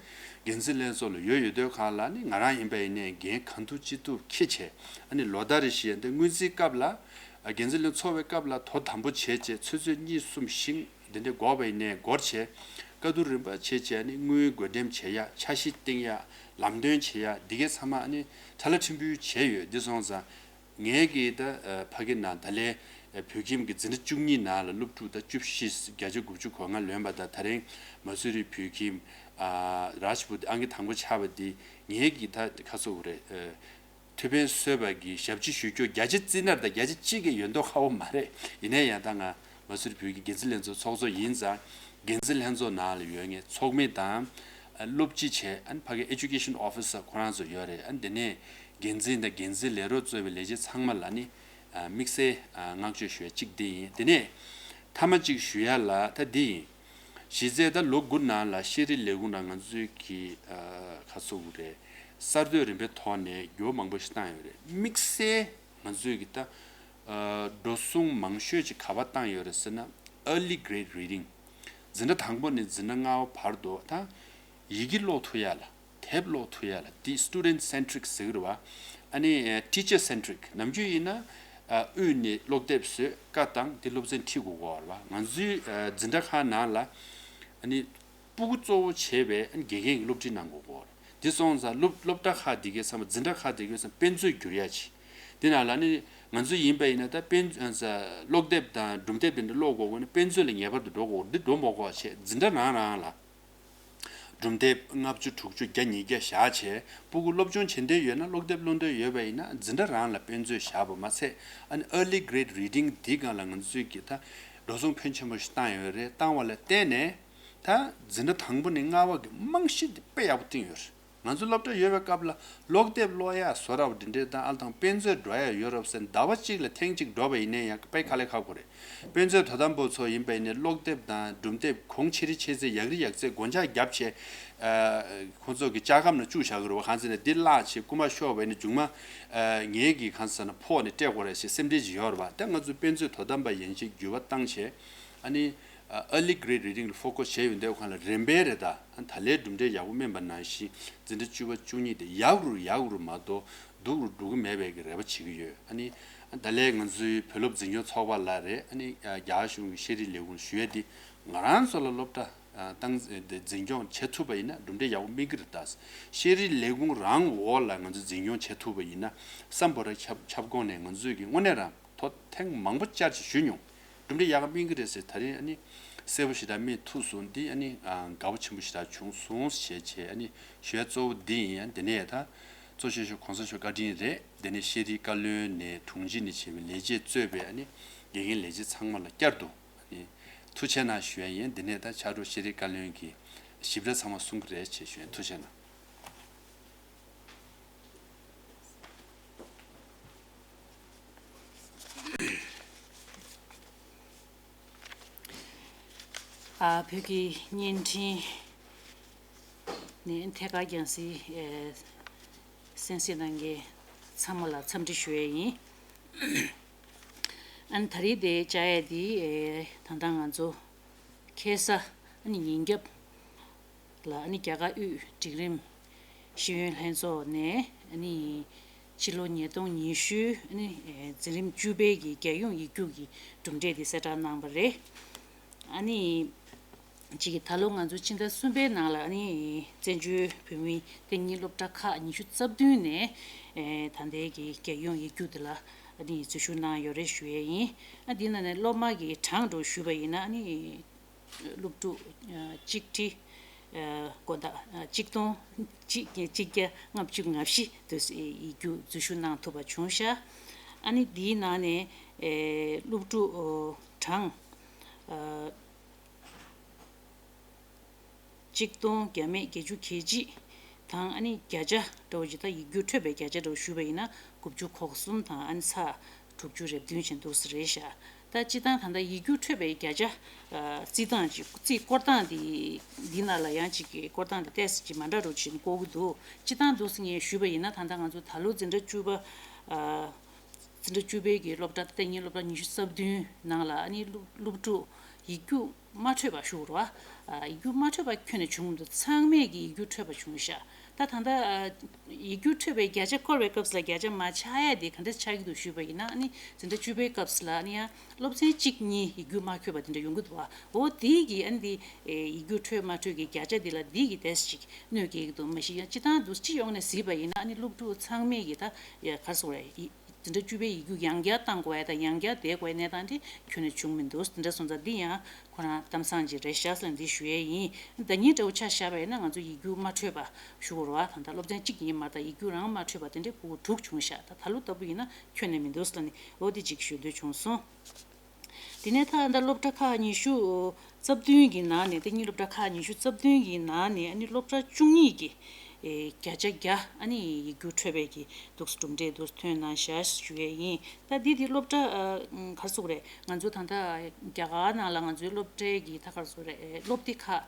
འགན་འཛིན་ལྷན་ཚོགས་ལ་ཡོད་ཡོད་དུས་གང་ལ་ནི་ང་རང་ཡིན་པ་ཡིན་ནའི་འགན་གང་ཐུབ་ཅི་ཐུབ་འཁྱེར་བྱས། ཨ་ནི་ལོ་ལྟར་རེ་བཞིན་དེ་སྔོན་རྩིས་སྐབས་ལ་འགན་འཛིན་ལྷན་ཚོགས་ཚོགས་པའི་སྐབས་ལ་ཐོ་དམ་པོ་བྱས་བྱས་ཚོད་ཚོད་གཉིས་གསུམ་བཞི་དེ་འདྲའི་འགོར་བ་ཡིན་ནའི་འགོར་བྱས། བཀའ་བསྡུར་རིམ་པ་བྱས་བྱས་ནི་དངུལ་བགོ་འགྲེམས་བྱེད་ཡག་འཆར་གཞི་བཏིང་ཡག་ལམ་སྟོན་བྱེད་ཡག་འདི་གའི་ཚང་མ་ཨ་ནི་ཁྲ་ལ་ཁྲིམས་ཕུལ་བྱས་ཡོད། འདི་སོང་ཙང་། ངས་ཀྱིས་ད་ཨ་ཕ་གི་ནང་ད་ལན་ཨ་བོད་ཁྱིམ་གྱི་འཛིན་གྲྭ་བཅུ་གཉིས་ནང་ལ་སློབ་ཕྲུག་ད་བཅུ་བཞི་བརྒྱ་ཆ་དགུ་བཅུ་གོ་ལྔ་ལོན་པ་དང་། ད་རིང་མ་སུ་རི་བོད་ཁྱིམ་ཨ་རཱཇ་པུར་ཨང་ཀི་དང་པོ་ཆགས་པ་འདི་ངས་ཀྱིས་ད་ཁ་སོ་རེད། ཨ་ཐུགས་ཕན་གསོས་པ་གི་ཞབས་ཕྱི་ཞུ་རྒྱུ་བརྒྱ་ཆ་རྩིས་ན་ད་བརྒྱ་ཆ་གཅིག་གི་ཡོད་མདོག་ཁ་པོ་མ་རེད། ཡིན་ནའི་ཡང་ད་ང་མ་སུ་རི་བོད་ཁྱིམ་འགན་འཛིན་ལྷན་ཚོགས་ཚོགས་གཙོ་ཡིན་ཙང་། འགན་འཛིན་ལྷན་ཚོགས་ནང་ལ་ཡོད་མཁན་ཚོགས་མི་དང་། ཨ་སློབ་སྤྱི་བྱས། ཨ་ནི་ཕ་གི་Education Officer ཁོ་རང་ཚོ་ཡོད་རེད། ཨ་ནི་དེ་ནས་འགན་འཛིན་དང་འགན་འཛིན་ལས་རོགས་གཙོས་པའི་ལས་བྱེད་ཚང་མ་ལ་ནི་ཨ་དམིགས་བསལ་ཨ་བསྔགས་བརྗོད་ཞུ་ཡ་གཅིག་འདི་ཡིན། དེ་ནས་མཐའ་མ་གཅིག་ཞུ་ཡ་ལ་ད་འདི་ཡིན། གཞི་རྩའི་ད་ལོ་དགུ་ནང་ལ་ཤེས་རིག་ལས་ཁུངས་ནང་ང་ཚོའི་གི་ཨ་ཁ་སོ་རེད། གསར་གཏོད་རིམ་པའི་ཐོག་ནས་འགྱུར་བ་མང་པོ་ཞིག་བཏང་ཡོད་རེད། དམིགས་བསལ་ང་ཚོས་ཀྱི་ད་ཨ་འགྲོ་སོང་མང་ཤོས་ཅིག་ག་པར་བཏང་ཡོད་རེད་ཟེར་ན། Early Grade Reading། འཛིན་གྲྭ་དང་པོ་ནས་འཛིན་གྲྭ་ལྔ་པ་བར་དུ་ད་ཡི་གེ་ཀློག་ཐུབ་ཡ་ལ། དེབ་ཀློག་ཐུབ་ཡ་ལ། འདི་Student Centric ཟེར་གི་རེད་བ། ཨ་ནི་ཨ་Teacher Centric། ནམ་རྒྱུན་ཡིན་ན་ཨ་དབུས་ནས་ཀློག་དེབ་བཟོས་བཀའ་བཏང་། འདི་སློབ་ཚན་ཁྲིད་དགོས་ཀྱི་ཡོད་རེད་བ། ང་ཚོའི་ཨ་འཛིན་གྲྭ་ཁག་ནང་ལ་ཨ་ནི་སྤུ་གུ་གཙོ་བོ་བྱས་པའི་ཨ་ནི་དགེ་རྒན་གྱིས་སློབ་ཁྲིད་གནང་དགོས་ཀྱི་ཡོད་རེད། འདི་སོང་ཙང་སློབ་སློབ་གྲྭ་ཁག་འདི་གའི་ཚང་མ། འཛིན་གྲྭ་ཁག་འདི་གའི་ཚང་མ་དཔེ་མཛོད་བསྒྱུར་ཡ་བྱེད། འདི་ནང་ལ་ནི་ང་ཚོ་ཡིན་པ་ཡིན་ན་ད་དཔེ་མཛོད་ཀློག་དེབ་དང་སྒྲུང་དེབ་འདི་འདྲ་ཀློག་དགོས་དགོས་ན་དཔེ་མཛོད་ལ་ངེས་པར་དུ་འགྲོ་དགོས། འདི་འགྲོ་མ་དགོས་པ་བྱས། འཛིན་གྲྭ་རང་རང་ལ་ སྒྲུང་དེབ་ལྔ་བཅུ་དྲུག་ཅུ་བརྒྱ་ཉིས་བརྒྱ་བཞག་བྱས་སྤུ་གུ་སློབ་སྦྱོང་བྱེད་འདོད་ཡོད་ན། ཀློག་དེབ་ཀློག་འདོད་ཡོད་པ་ཡིན་ན། འཛིན་གྲྭ་རང་ལ་དཔེ་མཛོད་བཞག་པ་མ་ཚད། ཨ་ནི་early grade reading འདི་སྒང་ལ་ང་ཚོས་ཀྱིས་ད་འགྲོ་སོང་ཕོན་ཆེན་པོ་ཞིག་བཏང་ཡོད་རེད། བཏང་བ་ལ་བརྟེན་ནས་ད་འཛིན་གྲྭ་དང་པོ་ནས་ལྔ་པ་གི་རྨང་གཞི་འདི་དཔེ་ཡག་པོ་བཏིང་ཡོད་རེད། ང་ཚོ་སློབ་གྲྭ་ཡོད་པའི་སྐབས་ལ་ཀློག་དེབ་ཀློག་ཡག་བཟོ་འདྲ་བོ་འདི་འདྲའི་དང་ཨ་དང་དཔེ་མཛོད་འགྲོ་ཡག་ཡོད་རབས་ཟེར་ཟླ་བ་གཅིག་ལ་ཐེངས་གཅིག་འགྲོ་བ་ཡིན་ནའི་ཡང་དཔེ་དཀའ་ལས་ཁག་པོ་རེད། དཔེ་མཛོད་དོ་དམ་པོ་ཚོ་ཡིན་པ་ཡིན་ནའི་ཀློག་དེབ་དང་སྒྲུང་དེབ་གོང་ཆེ་རི་ཆེ་ཚད་ཡག་རི་ཡག་ཚད་སྒོ་འཇགས་བརྒྱབ་བྱས། ཨ། ཁོང་ཚོ་གི་ལྕགས་སྒམ་ནང་བཅུག་བཞག་གི་རེད་བ། གང་ཟེར་ན་འདི་བརླག་བྱས་རྐུ་མ་ཤོར་བ་ཡིན་ན་མཇུག་མ། ཨ། ངེད་ཀྱིས་གང་ཟེར་ན་ཕོག་ནས་སྤྲད་དགོས་རེད་ཞེས་སེམས་ཁྲལ་ཅིག་ཡོད་རེད་བ། ད་ང་ཚོ་དཔེ་མཛོད་དོ་དམ་པ་ཡན་ཆད་འགྱུར་བ་བཏང་བྱས། ཨ་ནི། ཨ། early grade reading ལ་focus བྱས་ཡོང་དུས་སྒང་ལ་རིམ་པས་རེད། ད་ཨ་ད་ལའི་གྲུབ་འབྲས་ཡག་པོ་སྨིན་པ་ནང་བཞིན་འཛིན་གྲྭ་བཅུ་པ་བཅུ་གཉིས་དེ་ཡག་རུ་ཡག་རུ་མ་གཏོགས་སྡུག་རུ་འགྲོ་གི་མེད་པའི་གི་རེ་བ་བྱེད་ཀྱི་ཡོད། ཨ་ནི། ཨ་ད་ལའི་ང་ཚོའི་བོད་སློབ་འཛིན་སྐྱོང་ཚོགས་པ་ལ་རེད། ཨ་ནི། ཨ། རྒྱ་གར་གཞུང་གི་ཤེས་རིག་ལས་ཁུངས་ཞུ་ཡས་འདི་ང་རང་ཚོ་ལ་སློབ་གྲྭ། ཨ། ཏང་འཛིན་སྐྱོང་བྱེད་ཐུབ་པ་ཡིན་ན་གྲུབ་འབྲས་ཡག་པོ་སྨིན་གྱི་རེད། ད་ཤེས་རིག་ལས་ཁུངས་རང་འོག་ལ་ང་ཚོ་འཛིན་སྐྱོང་བྱེད་ཐུབ་པ་ཡིན་ན། སམ་བྷོ་ཊ་ཁྱབ་ཁྱབ་ཁོངས་ནས་ང་ཚོས་ཀྱི་དངོས་གནས་རང་ཐོག་ཐེངས་མང་པོ་བཅར་ཅིག་ཞུས་མྱོང་། གྲུབ་འབྲས་ཡག་ག་སྨིན་གྱི་རེད་ཟེར། ད་རིང་ཨ་ནི་གསལ་པོ་ཞེ་དྲག་སྨིན་ཐུབ་སོང་། འདི་ཨ་ནི་ཨ་དགའ་པོ་ཆེན་པོ་ཞེ་དྲག་བྱུང་སོང་ཞེས་བྱས། ཨ་ནི་ཞུ་ཡ་གཙོ་བོ་འདི་ཡིན། ཨ་དེ་ནས་ད་གཙོ་ཆེ་ཤོས་གོང་ས་མཆོག་བཀའ་དྲིན་རེད། དེ་ནས་ཤེས་རིག་བཀའ་བློན་ནས་དྲུང་ཆེ་ནས་བྱས་པའི་ལས་བྱེད་གཙོས་པའི་ཨ་ནི་དགེ་རྒན་ལས་བྱེད་ཚང་མ་ལ་བསྐྱར་དུ་ཨ་ནི་ཐུགས་རྗེ་གནང་ཞུ་ཡ་ཡིན། དེ་ནས་ད་ཕྱག་རོགས་ཤེས་རིག་བཀའ་བློན་གྱི་ཞིབ་ཕྲ་ཚང་མ་གསུང་གི་རེད་ཅེས་ཞུ་ཡ་ཡིན། ཐུགས་རྗེ་གནང་། ཨ། བོད་ཀྱི་བརྙན་འཕྲིན་ནས་ཐད་ཀར་རྒྱང་སྲིང་། ཨེ། གསན་གཟིགས་གནང་མཁན་ཚང་མ་ལ་འཚམས་འདྲི་ཞུ་ཡས་ཡིན། ཨ་ནི་ད་རེས་དེ་བཅར་ཡས་དེ། ཨེ། ད་ལྟ་ང་ཚོ་ཁ་སང་ཨ་ནི་ཉིན་རྒྱབ་ལ་ཨ་ནི་རྒྱ་གར་དབུས་འབྲིང་རིམ་ཤེས་ཡོན་ལྷན་ཚོགས་ནས་ཨ་ནི་ཕྱི་ལོ་ཉིས་སྟོང་ཉི་ཤུ་ཨ་ནི་འཛིན་རིམ་བཅུ་པའི་གི་རྒྱལ་ཡོངས་ཡིག་རྒྱུགས་ཀྱི་གྲུབ་འབྲས་དེ་གསལ་བསྒྲགས་གནང་བ་རེད། ཨ་ནི་གཅིག་གི་ད་ལོ་ང་ཚོ་ཕྱི་ཟླ་གསུམ་པའི་ནང་ལ་ཨ་ནི་བཙན་བྱོལ་བོད་མིའི་གཏན་ཉིན་སློབ་གྲྭ་ཁག་ཉི་ཤུ་རྩ་བདུན་ནས་ཨེ་ད་ལྟའི་གི་རྒྱལ་ཡོངས་ཡིག་རྒྱུགས་དེ་ལ་ཨ་ནི་འཛུལ་ཞུགས་གནང་ཡོད་རེད་ཞུ་ཡས་ཡིན། ཨ་འདི་ནང་ནས་སློབ་མ་གི་གྲངས་འདྲ་ཞུས་པ་ཡིན་ན་ཨ་ནི། སློབ་ཕྲུག་ཨ་གཅིག་ཁྲི་ཨ་དགོན་བདག་ཨ་གཅིག་སྟོང་གཅིག་གཅིག་བརྒྱ་ལྔ་བཅུ་ང་བཞི་དེ་ཡིག་རྒྱུགས་འཛུལ་ཞུགས་གནང་ཐུབ་པ་བྱུང་ཤག་ཨ་ནི་འདིའི་ནང་ནས་ཨེ་སློབ་ཕྲུག་ཨོ་གྲངས་ཨ་གཅིག་སྟོང་བརྒྱ་མེད་བརྒྱད་ཅུ་གྱ་གཅིག་དང་ཨ་ནི་བརྒྱ་ཆ་འདྲ་བོ་ཅིག་ད་ཡིག་རྒྱུགས་འཕྲོད་པའི་བརྒྱ་ཆ་འདྲ་བོ་ཞུས་པ་ཡིན་ན་དགུ་བཅུ་གོ་གསུམ་དང་ཨ་ནི་ཚེག་དྲུག་ཅུ་རེ་བདུན་ཅན་འདུག་ས་རེད་ཤག་ད་སྤྱིར་བཏང་ད་ལྟ་ཡིག་རྒྱུགས་འཕྲོད་པའི་བརྒྱ་ཆ་ཨ་རྩིས་སྟངས་ཅིག་རྩིས་སྐོར་སྟངས་འདི་འདི་ནང་ལ་ཡང་ཅིག་གི་སྐོར་སྟངས་འདི་ཏོག་ཙམ་ཅིག་མ་འདྲ་རུ་ཅིག་བཀོད་ཀྱི་འདུག་སྤྱིར་བཏང་འདུག་སེ་ངས་ཞུས་པ་ཡིན་ན་ད་ལྟ་ང་ཚོ་ད་ལོ་འཛིན་གྲྭ་བཅུ་པ་ཨ་འཛིན་གྲྭ་བཅུ་པའི་གི་སློབ་གྲྭ་གཏན་ཉིན་སློབ་གྲྭ་ཉི་ཤུ་རྩ་བདུན་ནང་ལ་ཨ་ནི་སློབ་སློབ་ཕྲུག་ཡིག་རྒྱུགས་མ་འཕྲོད་པ་ཞུ་རོགས་ཨ། ཡིག་རྒྱུགས་མ་འཕྲོད་པ་ཁྱོན་ནས་བྱུང་མི་འདུག་ཚང་མས་ཀྱི་ཡིག་རྒྱུགས་འཕྲོད་པ་བྱུང་ཤག་ད་ད་ལྟ་ཡིག་རྒྱུགས་འཕྲོད་པའི་བརྒྱ་ཆ་སྐོར་བའི་སྐབས་སུ་ལ་བརྒྱ་ཆ་མ་ཆགས་ཡ་དེ་ག་འདྲ་ཆགས་ཀྱི་འདུག་ཞུས་པ་ཡིན་ན་ཨ་ནི་འཛིན་གྲྭ་བཅུ་པའི་སྐབས་སུ་ལ་ཨ་ནི་ཡང་སློབ་ཚན་གཅིག་གཉིས་ཡིག་རྒྱུགས་མ་འཁྱོལ་བ་དེ་འདྲ་ཡོང་གི་འདུག་ཨ། འོ་དེའི་གི་ཨ་ནི་དེ་ཡིག་རྒྱུགས་འཕྲོད་མ་འཕྲོད་ཀྱི་བརྒྱ་ཆ་དེ་ལ་དེའི་གི་ཏོག་ཙམ་ཅིག་གནོད་སྐྱེལ་གྱི་འདུག་མ་གཞི་ཡང་སྤྱིར་བཏང་འདུག་སྤྱི་ཡོངས་ནས་གཟིགས་པ་ཡིན་ན་ཨ་ནི་སློབ་ཕྲུག་ཚང་མས་ཀྱི་ད་ཡ་ག་རེ་ཟེར་དགོས་རེད། འཛིན་གྲྭ་བཅུ་པའི་ཡིག་རྒྱུགས་ཡང་བསྐྱར་བཏང་དགོས་ཡ་དང་ཡང་བསྐྱར་བསྡད་དགོས་ཡ་གནས་སྟངས་དེ་ཁྱོན་ནས་བྱུང་མི་འདུག་འདི་འདྲ་སོང་ཙང་འདི་ཡང་ཁོ་རང་གཏམ་བཟང་ཅིག་རེད་ཤག་ཟེར་ནས་འདི་ཞུ་ཡས་ཡིན། ཟླ་ཉིན་འདྲ་བོ་ཆ་བཞག་པ་ཡིན་ན་ང་ཚོ་ཡིག་རྒྱུགས་མ་འཕྲོད་པ་ཞུ་དགོས་རེད་བ། ད་ལྟ་སློབ་ཚན་གཅིག་ཡིན་མ་གཏོགས་ཡིག་རྒྱུགས་རང་མ་འཕྲོད་པ་དེ་འདྲའི་ཕྲུ་གུ་དྲུག་བྱུང་ཤག་ད་ད་ལོ་ལྟ་བུ་ཡིན་ན་ཁྱོན་ནས་མི་འདུག་ཟེར་ནས་འོ་འདི་གཅིག་ཞུ་འདོད་བྱུང་སོང་། དེ་ནས་ད་ལྟ་སློབ་གྲྭ་ཁག་ཉི་ཤུ་རྩ་བདུན་གྱི་ནང་ནས་གཏན་ཉིན་སློབ་གྲྭ་ཁག་ཉི་ཤུ་རྩ་བདུན་གྱི་ནང་ནས་ཨ་ནི་སློབ་གྲྭ་བཅུ་གཉིས་ཀྱི་ཨེ་བརྒྱ་ཆ་བརྒྱ་ཨ་ནི་ཡིག་རྒྱུགས་འཕྲོད་པའི་གི་འདུག་སེ་གྲུབ་འབྲས་འདུག་སེ་ཐོན་གནང་ཤག་ཞུ་ཡས་ཡིན། ད་འདི་དེ་སློབ་གྲྭ་ཨ་ག་རེ་ཟེར་དགོས་རེད། ང་ཚོ་ད་ལྟ་རྒྱ་གར་ནང་ལ་ང་ཚོའི་སློབ་གྲྭའི་གི་ད་ག་རེ་ཟེར་དགོས་རེད། ཨེ་སློབ་སྡེ་ཁག་ཨ་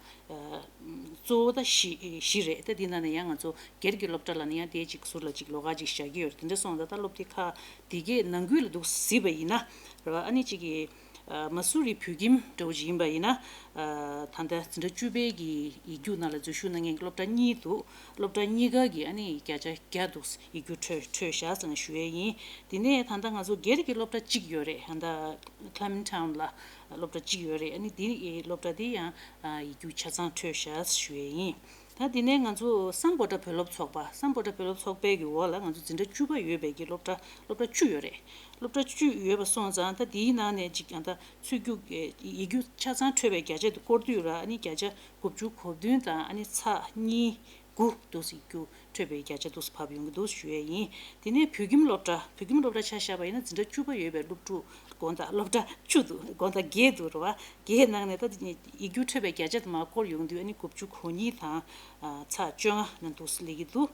གཙོ་བོ་ད་བཞི་བཞི་རེད། ད་འདི་ནང་ནས་ཡང་ང་ཚོ་སྒེར་གྱི་སློབ་གྲྭ་ལ་ནི་ཡང་དེ་གཅིག་ཟུར་ལ་གཅིག་ལོགས་ཀ་གཅིག་བཞག་གི་ཡོད་རེད། དེ་འདྲ་སོང་ཙང་ད་སློབ་སྡེ་ཁག་དེ་གའི་ནང་ཁུལ་ལ་འདུག་སེ་གཟིགས་པ་ཡིན་ན་རེད་བ། ཨ་ནི་གཅིག་གི་ཨ་མ་སུ་རི་བོད་ཁྱིམ་འདྲ་བོ་ཅིག་ཡིན་པ་ཡིན་ན། ཨ་ད་ལྟ་འཛིན་གྲྭ་བཅུ་པའི་གི་ཡིག་རྒྱུགས་ནང་ལ་འཛུལ་ཞུགས་གནང་མཁན་གྱི་སློབ་གྲྭ་གཉིས་འདུག་སློབ་གྲྭ་གཉིས་ཀ་གི་ཨ་ནི་བརྒྱ་ཆ་བརྒྱ་འདུག་ཡིག་རྒྱུགས་འཕྲོད་འཕྲོད་ཤག་ཟེར་ནས་ཞུ་ཡས་ཡིན། དེ་ནས་ད་ལྟ་ང་ཚོ་སྒེར་གྱི་སློབ་གྲྭ་གཅིག་ཡོད་རེད། ད་ལྟ་Clements Town་ལ་སློབ་གྲྭ་གཅིག་ཡོད་རེད། ཨ་ནི་དེ་སློབ་གྲྭ་དེ་ཡང་ཡིག་རྒྱུགས་ཆ་ཚང་འཕྲོད་ཤག་ཞུ་ཡས་ཡིན། ད་དེ་ནས་ང་ཚོ་སམ་བྷོ་ཊ་བོད་སློབ་ཚོགས་པ། སམ་བྷོ་ཊ་བོད་སློབ་ཚོགས་པའི་གི་འོག་ལ་ང་ཚོ་འཛིན་གྲྭ་བཅུ་པ་ཡོད་པའི་གི་སློབ་གྲྭ་སློབ་གྲྭ་བཅུ་ཡོད་རེད། སློབ་གྲྭ་བཅུ་ཡོད་པ་སོང་ཙང་ད་དེའི་ནང་ནས་ཅིག་ཡང་ད་ཚུད་རྒྱུ་ཡིག་རྒྱུགས་ཆ་ཚང་འཕྲོད་པའི་བརྒྱ་ཆ་དེ་སྐོར་དུས་ར། ཨ་ནི་བརྒྱ་ཆ་དགུ་བཅུ་གོ་བདུན་དང་ཨ་ནི་ཚེག་གཉིས་དགུ་འདུག་སེ་ཡིག་རྒྱུགས་འཕྲོད་པའི་བརྒྱ་ཆ་འདུག་སེ་བབས་ཡོང་གི་འདུག་ཞུ་ཡས་ཡིན། དེ་ནས་བོད་ཁྱིམ་སློབ་གྲྭ། བོད་ཁྱིམ་སློབ་གྲྭ་ཆ་བཞག་པ་ཡིན་ན་འཛིན་གྲྭ་བཅུ་པ་ཡོད་པའི་སློབ་ཕྲུག་དགོང་དག་སློབ་གྲྭ་བཅུ་འདུག་དགོང་དག་བརྒྱད་འདུག་རེད་བ། བརྒྱད་ནང་ནས་ད་ཡིག་རྒྱུགས་འཕྲོད་པའི་བརྒྱ་ཆ་དེ་མར་སྐོར་ཡོང་དུས་ཨ་ནི་དགུ་བཅུ་གོ་གཉིས་དང་ཚེག་བཅོ་ལྔ་ནང་འདུག་སེ་སླེབས་ཀྱི་འདུག་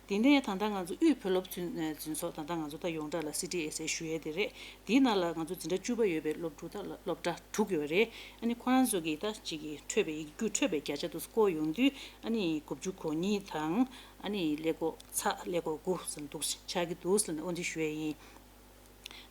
དེ་ནས་ད་ལྟ་ང་ཚོ་དབུས་བོད་སློབ་འཛིན་འཛིན་ཚོགས། ད་ལྟ་ང་ཚོ་ད་ཡོངས་གྲགས་ལ་སི་ཊི་ཨེས་ཨེ་ཞུ་ཡས་དེ་རེད། དེའི་ནང་ལ་ང་ཚོ་འཛིན་གྲྭ་བཅུ་པ་ཡོད་པའི་སློབ་ཕྲུག་ད་སློབ་གྲྭ་དྲུག་ཡོད་རེད། ཨ་ནི་ཁོ་རང་ཚོ་གིས་ད་ཅིག་གི་འཕྲོད་པའི་ཡིག་རྒྱུགས་འཕྲོད་པའི་བརྒྱ་ཆ་དེ་སྐོར་ཡོང་དུས་ཨ་ནི་དགུ་བཅུ་གོ་གཉིས་དང་ཨ་ནི་ཀླད་ཀོར་ཚེག་ཀླད་ཀོར་དགུ་ཙམ་འདུག་ཆགས་ཀྱི་འདུག་ཟེར་ནས་འོ་འདི་ཞུ་ཡས་ཡིན།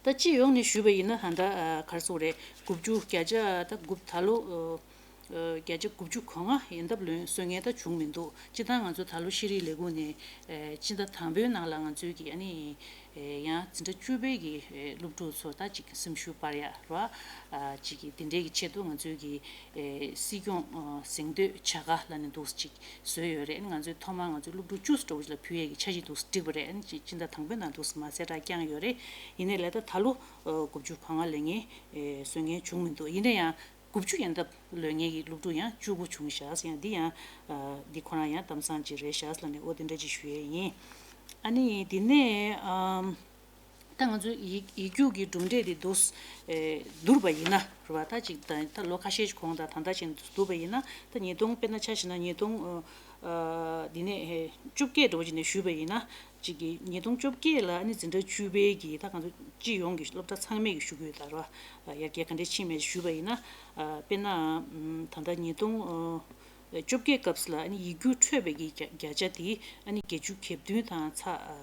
ད་སྤྱི་ཡོངས་ནས་ཞུས་པ་ཡིན་ན་ད་ལྟ་ཨ་ག་རེ་ཟེར་དགོས་རེད། དགུ་བཅུ་བརྒྱ་ཆ་ད་དགུ་ད་ལོ་ཨ་བརྒྱ་ཆ་དགུ་བཅུ་གོ་ལྔ་ཡན་འདབ་ལོན་སོན་མཁན་ད་བྱུང་མི་འདུག་སྤྱིར་བཏང་ང་ཚོ་ད་ལོ་ཤེས་རིག་ལས་ཁུངས་ནས་ཨ་སྤྱི་ཟླ་དང་པོའི་ནང་ལ་ང་ཚོའི་གི་ཨ་ནི་ཨ་ཡང་འཛིན་གྲྭ་བཅུ་པའི་གི་ཨ་སློབ་ཕྲུག་ཚོ་ད་ཅིག་སེམས་ཤུགས་སྤར་ཡ་རེད་བ། ཨ་ཅིག་གི་དེ་འདྲའི་གི་ཆེད་དུ་ང་ཚོའི་གི་ཨེ་སྲིད་སྐྱོང་ཨ་གཟེངས་བསྟོད་བྱ་དགའ་ལབ་ནས་འདུག་སེ་ཅིག་བཟོས་ཡོད་རེད། ང་ཚོས་ཐོག་མར་ང་ཚོའི་སློབ་ཕྲུག་བཅུ་ཙམ་འདྲ་བོ་ཅིག་ལ་ཕུལ་ཡས་ཀྱི་འཆར་གཞི་འདུག་སེ་བསྒྲིགས་པ་རེད། ཨ་ནི་སྤྱི་ཟླ་དང་པོའི་ནང་འདུག་སེ་མར་གསལ་བསྒྲགས་བསྐྱངས་ཡོད་རེད། ཡིན་ནའི་ལས་ད་ད་ལོ་ཨ་དགུ་བཅུ་གོ་ལྔ་ལོན་མཁན་ཨེ་སོན་མཁན་བྱུང་མི་འདུག་ཡིན་ན་ཡང་དགུ་བཅུ་ཡན་འདབ་ལོན་མཁན་གྱི་སློབ་ཕྲུག་ཡང་བཅུ་དགུ་བྱུང་ཤག་ཡང་འདི་ཡང་ཨ་འདི་ཁོ་རང་ཡང་གཏམ་བཟང་ཅིག་རེད་ཤག་ལབ་ནས་འོ་དེ་འདྲ་ཅིག་ཞུ་ཡས་ཡིན། ཨ་ནི་དེ་ནས་ཨམ། ད་ང་ཚོའི་ཡིག་ཡིག་རྒྱུགས་ཀྱི་གྲུབ་འབྲས་དེ་བསྡུ་ཨེ་བསྡུར་བ་ཡིན་ན་རེད་བ། ད་ཅིག་ད་ད་ལོ་ཁ་ཤས་ཤིག་གོང་དང་ད་ལྟ་བཞིན་བསྡུར་བ་ཡིན་ན། ད་ཉིས་སྟོང་དཔེར་ན་ཆ་བཞག་ན་ཉིས་སྟོང་ཨ་འདི་ནས་ཨེ་བཅོ་བརྒྱད་འདྲ་བོ་ཅིག་ནས་ཞུས་པ་ཡིན་ན། ཅིག་གི་ཉིས་སྟོང་བཅོ་བརྒྱད་ལ་ཨ་ནི་འཛིན་གྲྭ་བཅུ་པའི་གི་ད་ང་ཚོ་སྤྱི་ཡོངས་ཀྱི་སློབ་གྲྭ་ཚང་མས་ཀྱི་ཞུ་གི་ཡོད་ད་རེད་བ། ཡར་རྒྱས་ག་འདྲས་ཕྱིན་མེད་ཞུས་པ་ཡིན་ན། ཨ་དཔེར་ན་ཨམ་ད་ལྟ་ཉིས་སྟོང་ཨ་བཅོ་བརྒྱད་སྐབས་སུ་ལ་ཨ་ནི་ཡིག་རྒྱུགས་འཕྲོད་པའི་གི་བརྒྱ་བརྒྱ་ཆ་དེ་ཨ་ནི་བརྒྱད་ཅུ་གྱ་བདུན་དང་ཚེག་ཨ་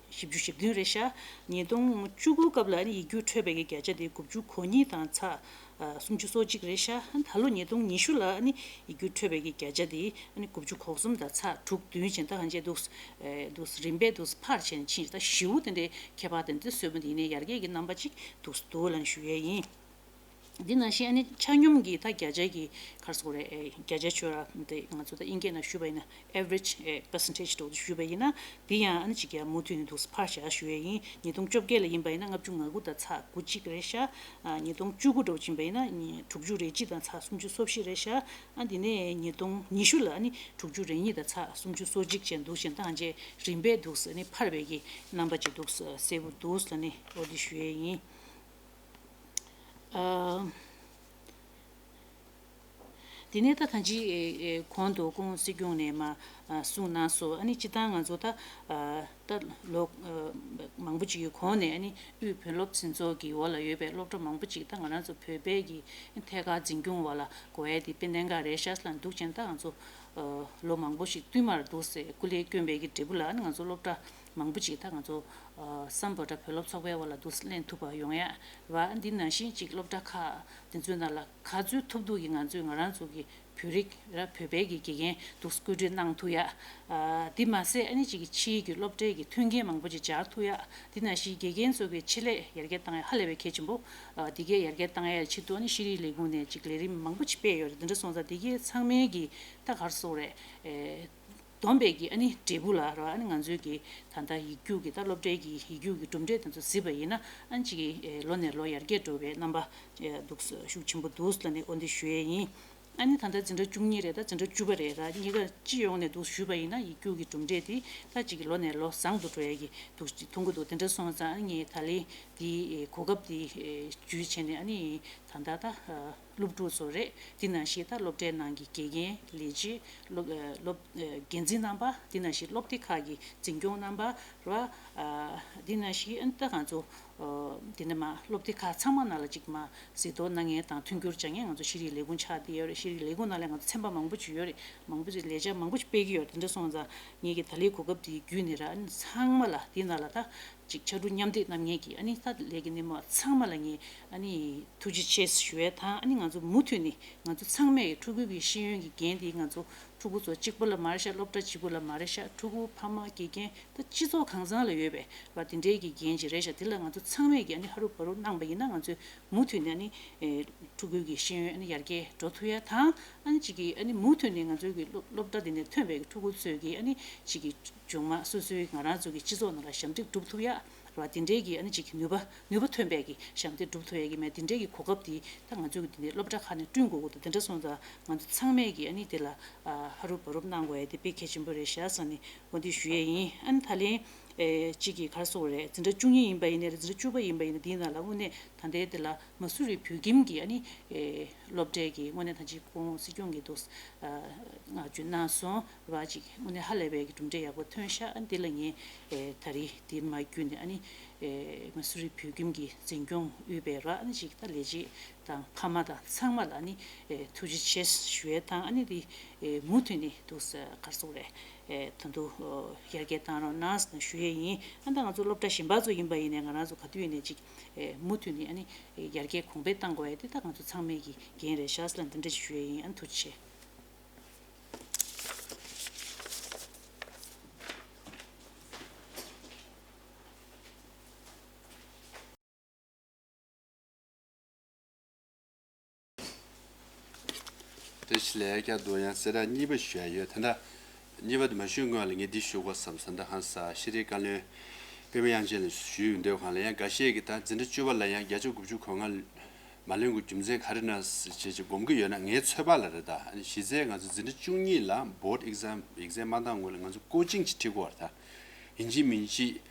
བཞི་བཅུ་ཞེ་བདུན་རེད་ཤག་ཉིས་སྟོང་བཅུ་དགུ་སྐབས་ལ་ཨ་ནི་ཡིག་རྒྱུགས་འཕྲོད་པའི་གི་བརྒྱ་ཆ་དེ་དགུ་བཅུ་གོ་གཉིས་དང་ཚེག་ཨ་སུམ་ཅུ་སོ་གཅིག་རེད་ཤག་ད་ལོ་ཉིས་སྟོང་ཉི་ཤུ་ལ་ཨ་ནི་ཡིག་རྒྱུགས་འཕྲོད་པའི་གི་བརྒྱ་ཆ་དེ་ཨ་ནི་དགུ་བཅུ་གོ་གསུམ་དང་ཚེག་དྲུག་བདུན་བྱས་ད་གང་བྱས་འདུག་ཨེ་འདུག་རིམ་པས་འདུག་འཕར་བྱས་ནས་ཕྱིན། ད་ཞེ་པོ་དེ་འདྲའི་ཁྱད་པར་དེ་འདྲ་བཟོས་པ་འདི་ནས་ཡར་རྒྱས་ཀྱི་རྣམ་པ་ཅིག་འདུག་འདུག་ལབ་ནས་ཞུ་ཡས་ཡིན། འདི་ནང་བཞིན་ཨ་ནི་ཆ་སྙོམས་ཀྱི་ད་བརྒྱ་ཆ་གི་ག་རེ་ཟེར་དགོས་རེད། ཨེ་བརྒྱ་ཆ་ཆོད་ར་དེ་ང་ཚོ་ད་དབྱིན་སྐད་ནང་ཞུས་པ་ཡིན་ན་average ཨེ་percentage འདྲ་བོ་ཞུས་པ་ཡིན་ན། དེ་ཡང་ཨ་ནི་ཅིག་ཡང་མུ་མཐུད་ནས་འདུག་འཕར་བཞག་ཞུ་ཡས་ཡིན། ཉིས་སྟོང་བཅོ་བརྒྱད་ལ་ཡིན་པ་ཡིན་ན་ལྔ་བཅུ་ང་དགུ་དང་ཚེག་དགུ་གཅིག་རེད་ཤག་ཨ་ཉིས་སྟོང་བཅུ་དགུ་འདྲ་བོ་ཕྱིན་པ་ཡིན་ན་ཉི་དྲུག་ཅུ་རེ་གཅིག་དང་ཚེག་སུམ་ཅུ་སོ་བཞི་རེད་ཤག་ཨ་འདི་ནས་ཉིས་སྟོང་ཉི་ཤུ་ལ་ཨ་ནི་དྲུག་ཅུ་རེ་གཉིས་དང་ཚེག་སུམ་ཅུ་སོ་གཅིག་བྱས་འདུག་བྱས་ད་ཨ་ཅེ་རིམ་པས་འདུག་ཨ་ནི་འཕར་བའི་གི་རྣམ་པ་ཅིག་འདུག་གསལ་པོ་འདུག་ལབ་ནས་འོ་འདི་ཞུ་ཡས་ཡིན། ཨ། དེ་ནས་ད་ཐང་ཅིག་ཨེ་ཨེ་གོང་དུ་སྐུ་ངོ་སྲིད་སྐྱོང་ནས་མ་ཨ་གསུངས་གནང་སོང་། ཨ་ནི་སྤྱིར་བཏང་ང་ཚོ་ད་ཨ་ད་ལོ་ཨ་མང་པོ་ཅིག་གི་གོང་ནས་ཨ་ནི་དབུས་བོད་སློབ་འཛིན་ཚོགས་ཀྱི་འོག་ལ་ཡོད་པའི་སློབ་གྲྭ་མང་པོ་ཅིག་ད་ང་རང་ཚོ་བོད་པའི་གི་ཐད་ཀར་འཛིན་སྐྱོང་འོག་ལ་དགོས་ཡས་དེ་དཔེ་གནད་འགག་རེད་ཤག་ལབ་འདུག་བྱས་ད་ང་ཚོ་ཨ་ལོ་མང་པོ་ཞིག་བསྟུད་མར་འདུག་སེ་སྐུ་ལས་བསྐྱོན་པའི་གི་འབྲས་བུ་ལ་ཨ་ནི་ང་ཚོ་སློབ་གྲྭ་མང་པོ་ཅིག་ད་ང་ཚོ་ཨ་སམ་བྷོ་ཊ་བོད་སློབ་ཚོགས་པའི་འོག་ལ་འདུག་སེ་ལེན་ཐུབ་པ་ཡོང་ཡ་རེད་བ། འདི་ནང་བཞིན་ཅིག་སློབ་གྲྭ་ཁག་དེ་ཚོའི་ནང་ལ་ག་ཚོད་ཐུབ་ཐུབ་ཀྱིས་ང་ཚོས་ང་རང་ཚོ་གི་བོད་རིགས་ར་བོད་པའི་གི་དགེ་རྒན་འདུག་སེ་བཀོད་སྒྲིག་གནང་ཐུབ་ཡ། ཨ་འདི་མ་ཟད་ཨ་ནི་ཅིག་གི་ཕྱིའི་གི་སློབ་གྲྭའི་གི་མཐུན་རྐྱེན་མང་པོ་ཅིག་སྦྱར་ཐུབ་ཡ། འདི་ནང་བཞིན་དགེ་རྒན་ཚོ་གི་ཆེད་ལས་ཡར་རྒྱས་བཏང་ཡ་ཧ་ལས་པའི་གལ་ཆེན་པོ། ཨ་འདི་གའི་ཡར་རྒྱས་བཏང་ཡའི་ཆེད་དུ་ཨ་ནི་ཤེས་རིག་ལས་ཁུངས་ནས་ཅིག་ལས་རིམ་མང་པོ་ཅིག་སྤེལ་ཡོད་རེད། འདི་འདྲ་སོང་ཙང་འདི་གའི་ཚང་མའི་གི་ད་ག་རེ་ཟེར་དགོས་རེད། ཨེ། བསྡོམས་པའི་གི་ཨ་ནི་འབྲས་བུ་ལ་ར་ཨ་ནི་ང་ཚོའི་གི་ད་ལྟ་ཡིག་རྒྱུགས་ཀྱི་ད་སློབ་གྲྭའི་གི་ཡིག་རྒྱུགས་ཀྱི་གྲུབ་འབྲས་དེ་ཚོ་གཟིགས་པ་ཡིན་ན་ཨ་ནི་ཅིག་གི་ཨེ་ལོ་ནས་ལོ་ཡར་རྒྱས་འགྲོ་བའི་རྣམ་པ་ཨེ་འདུག་ཤུགས་ཆེན་པོ་འདུག་ལབ་ནས་འོ་འདི་ཞུ་ཡས་ཡིན། ཨ་ནི་ད་ལྟ་འཛིན་གྲྭ་བཅུ་གཉིས་རེད། ད་འཛིན་གྲྭ་བཅུ་པ་རེད་ར། གཉིས་ཀ་སྤྱི་ཡོངས་ནས་འདུག་ཞུས་པ་ཡིན་ན་ཡིག་རྒྱུགས་ཀྱི་གྲུབ་འབྲས་དེ་ད་ཅིག་གི་ལོ་ནས་ལོ་བཟང་དུ་འགྲོ་ཡས་ཀྱི་འདུག་མཐོང་གི་འདུག་དེ་འདྲ་སོང་ཙང་ཨ་ནི་ངས་ད་ལན་དེའི་ཨེ་གོ་སྐབས་དེ་ཨེ་བརྒྱུད་བྱས་ནས་ཨ་ནི་ད་ལྟ་ད་ཨ། སློབ་ཕྲུག་ཚོ་རེད། དེ་ནང་བཞིན་ད་སློབ་གྲྭའི་ནང་གི་དགེ་རྒན་ལས་བྱེད་སློབ་ཨ་སློབ་ཨ་འགན་འཛིན་རྣམ་པ། དེ་ནང་བཞིན་སློབ་སྡེ་ཁག་གི་འཛིན་སྐྱོང་རྣམ་པ་ར། ཨ་དེ་ནང་བཞིན་ཨ་ནི་ད་ང་ཚོ་ཨ་དེ་ནས་མ་སློབ་སྡེ་ཁག་ཚང་མ་ནང་ལ་ཅིག་མ་གཟིགས་རྟོག་གནང་མཁན་དང་མཐུན་འགྱུར་བྱ་མཁན་ང་ཚོ་ཤེས་རིག་ལས་ཁུངས་ཆགས་བསྡད་ཡོད་རེད། ཤེས་རིག་ལས་ཁུངས་ནང་ལ་ང་ཚོ་ཚན་པ་མང་པོ་ཅིག་ཡོད་རེད། མང་པོ་ཅིག་ལས་འཆར་མང་པོ་ཅིག་སྤེལ་གྱི་ཡོད་རེད། དེ་འདྲ་སོང་ཙང་ངེད་ཀྱི་ད་ལན་གོ་སྐབས་དེ་བརྒྱུད་ནས་ར་ཨ་ནི་ཚང་མ་ལ་དེ་ནང་ལ་ད། ཅིག་ཕྱར་གྲུ་མཉམ་འདེགས་གནང་མཁན་གྱི་ཨ་ནི་ད་ལས་ཀྱི་སྣེ་མོ་ཚང་མ་ལ་ངས་ཨ་ནི་ཐུགས་རྗེ་ཆེ་ཞུ་ཡས་དང་། ཨ་ནི་ང་ཚོ་མུ་མཐུད་ནས་ང་ཚོ་ཚང་མས་ཕྲུ་གུ་གི་ཤེས་ཡོན་གྱི་འགན་དེ་ང་ཚོ་ ཕྲུ་གུ་ཚོ་གཅིག་པུ་ལ་མ་རེད་ཤག་སློབ་གྲྭ་གཅིག་པུ་ལ་མ་རེད་ཤག་ཕྲུ་གུ་ཕ་མ་དགེ་རྒན་ད་སྤྱི་ཚོགས་གང་ཚང་ལ་ཡོད་པའི་ར་དེ་འདྲའི་གི་འགན་ཅིག་རེད་ཤག་དེ་ལ་ང་ཚོ་ཚང་མས་ཀྱི་ཨ་ནི་ཧ་རུ་བ་རུ་གནང་པ་ཡིན་ན་ང་ཚོས་མུ་མཐུད་ནས་ཨ་ནི་ཕྲུ་གུའི་གི་ཤེས་ཡོན་ཨ་ནི་ཡར་རྒྱས་འགྲོ་ཐུབ་ཡ་དང་ཨ་ནི་གཅིག་གི་ཨ་ནི་མུ་མཐུད་ནས་ང་ཚོའི་གི་སློབ་སློབ་གྲྭ་དེ་ནས་ཐོན་པའི་གི་ཕྲུ་གུ་ཚོས་གི་ཨ་ནི་གཅིག་གི་མཇུག་མ་སོ་སོའི་ང་རང་ཚོ་གི་སྤྱི་ཚོགས་ནང་ལ་ཞབས་འདེགས་སྒྲུབ་ཐུབ་ཡ། ར་དེ་འདྲའི་གི་ཨ་ནི་ཅིག་གི་ནུས་པ་ནུས་པ་ཐོན་པའི་གི་ཞབས་འདེགས་སྒྲུབ་ཐུབ་ཡས་གི་མེད་དེ་འདྲའི་གི་གོ་སྐབས་དེ་ད་ང་ཚོས་གི་དེ་འདྲའི་སློབ་གྲྭ་ཁག་ནས་བསྐྲུན་དགོས་གི་འདུག་དེ་འདྲ་སོང་ཙང་ང་ཚོ་ཚང་མས་གི་ཨ་ནི་དེ་ལ་ཧ་རུབ་བ་རུབ་གནང་དགོས་ཡས་དེ་དཔེ་གལ་ཆེན་པོ་རེད་ཤག་བསམ་ནས་འོ་འདི་ཞུ་ཡས་ཡིན། ཨ་ནི་ད་ལན་ཨེ་གཅིག་གི་ག་རེ་ཟེར་དགོས་རེད། འཛིན་གྲྭ་བཅུ་གཉིས་ཡིན་པ་ཡིན་ནའི་རེད། འཛིན་གྲྭ་བཅུ་པ་ཡིན་པ་ཡིན་ན་དེའི་ནང་ལ་དངོས་གནས་ད་ལྟའི་དེ་ལ་མ་སུ་རི་བོད་ཁྱིམ་གི་ཨ་ནི་ཨེ་སློབ་གྲྭའི་གི་དངོས་གནས་ད་ཅིག་ཁོང་སྲིད་སྐྱོང་གི་འདུག་ཨ་བསྔགས་བརྗོད་གནང་སོང་ར། ཅིག་དངོས་གནས་ཧ་ལས་པའི་གི་གྲུབ་འབྲས་ཡག་པོ་ཐོན་ཤག་ཨ་ནི་དེ་ལ་ངས་ཨེ་ད་རེས་དེ་མ་བརྒྱུད་ནས་ཨ་ནི་ཨེ་མ་སུ་རི་བོད་ཁྱིམ་གྱི་འཛིན་སྐྱོང་དབུས་པའི་ར་ཨ་ནི་ཅིག་ད་ལས་བྱེད་དང་ཕ་མ་དང་ཚང་མ་ལ་ཨ་ནི་ཨེ་ཐུགས་རྗེ་ཆེ་ཞུ་ཡས་དང་ཨ་ནི་དེ་ཨེ་མུ་མཐུད་ནས་འདུག་ས་ག་རེ་ཟེར་དགོས་རེད། ཨེ་ད་དུང་ཡར་རྒྱས་བཏང་རོགས་གནང་ཞུ་ཡས་ཡིན། ཨ་ད་ང་ཚོ་སློབ་གྲྭ་གཞན་པ་ཚོ་ཡིན་པ་ཡིན་ནའི་ང་རང་ཚོ་ག་དུས་ཡིན་ནའི་ཅིག་ཨེ་མུ་མཐུད་ནས་ཨ་ནི་ཡར་རྒྱས་གོང་འཕེལ་གཏང་དགོས་ཡས་དེ་ད་ང་ཚོ་ཚང་མའི་གི་འགན་རེད་ཤག་ལ་འདི་འདྲ་ཞིག་ཞུ་ཡས་ཡིན། ཨ་ཐུགས་རྗེ་ཆེ། བཀྲ་ཤིས་བདེ་ལེགས། བསྐྱར་དུ་ཡང་གསལ་བསྒྲགས་གཉིས་པ་ཞུ་ཡ་ཡོད། ད་ལྟ་གཉིས་པ་དེ་མ་ཞུས་སྔོན་ལ་ངས་འདི་ཞུ་དགོས་བསམ་སོང་། ད་ཧང་སང་ཤེས་རིག་བཀའ་བློན་པད་མ་དབྱངས་ཅན་ལ་ཞུས་ཡོང་དུས་སྒང་ལ་ཡང་འགའ་ཤས་ཀྱིས་ད་འཛིན་གྲྭ་བཅུ་པ་ལ་ཡང་བརྒྱ་ཆ་དགུ་བཅུ་གོ་ལྔ་མ་ལོན་གྱི་རྒྱུ་མཚན་ག་རེ་ན་ཞེས་ཅིག་སྒོམ་གྱི་ཡོད་ན། ངའི་ཚོད་དཔག་ལ་རེད། ད་གཞི་རྩའི་ང་ཚོ་འཛིན་གྲྭ་བཅུ་གཉིས་ལ་board exam exam མ་བཏང་སྔོན་ལ་ང་ཚོ་ཀོ་ཅིང་ཅིག་ཁྲིད་དགོས་པ་རེད། ད་ཡིན་གཅིག་མིན་གཅིག་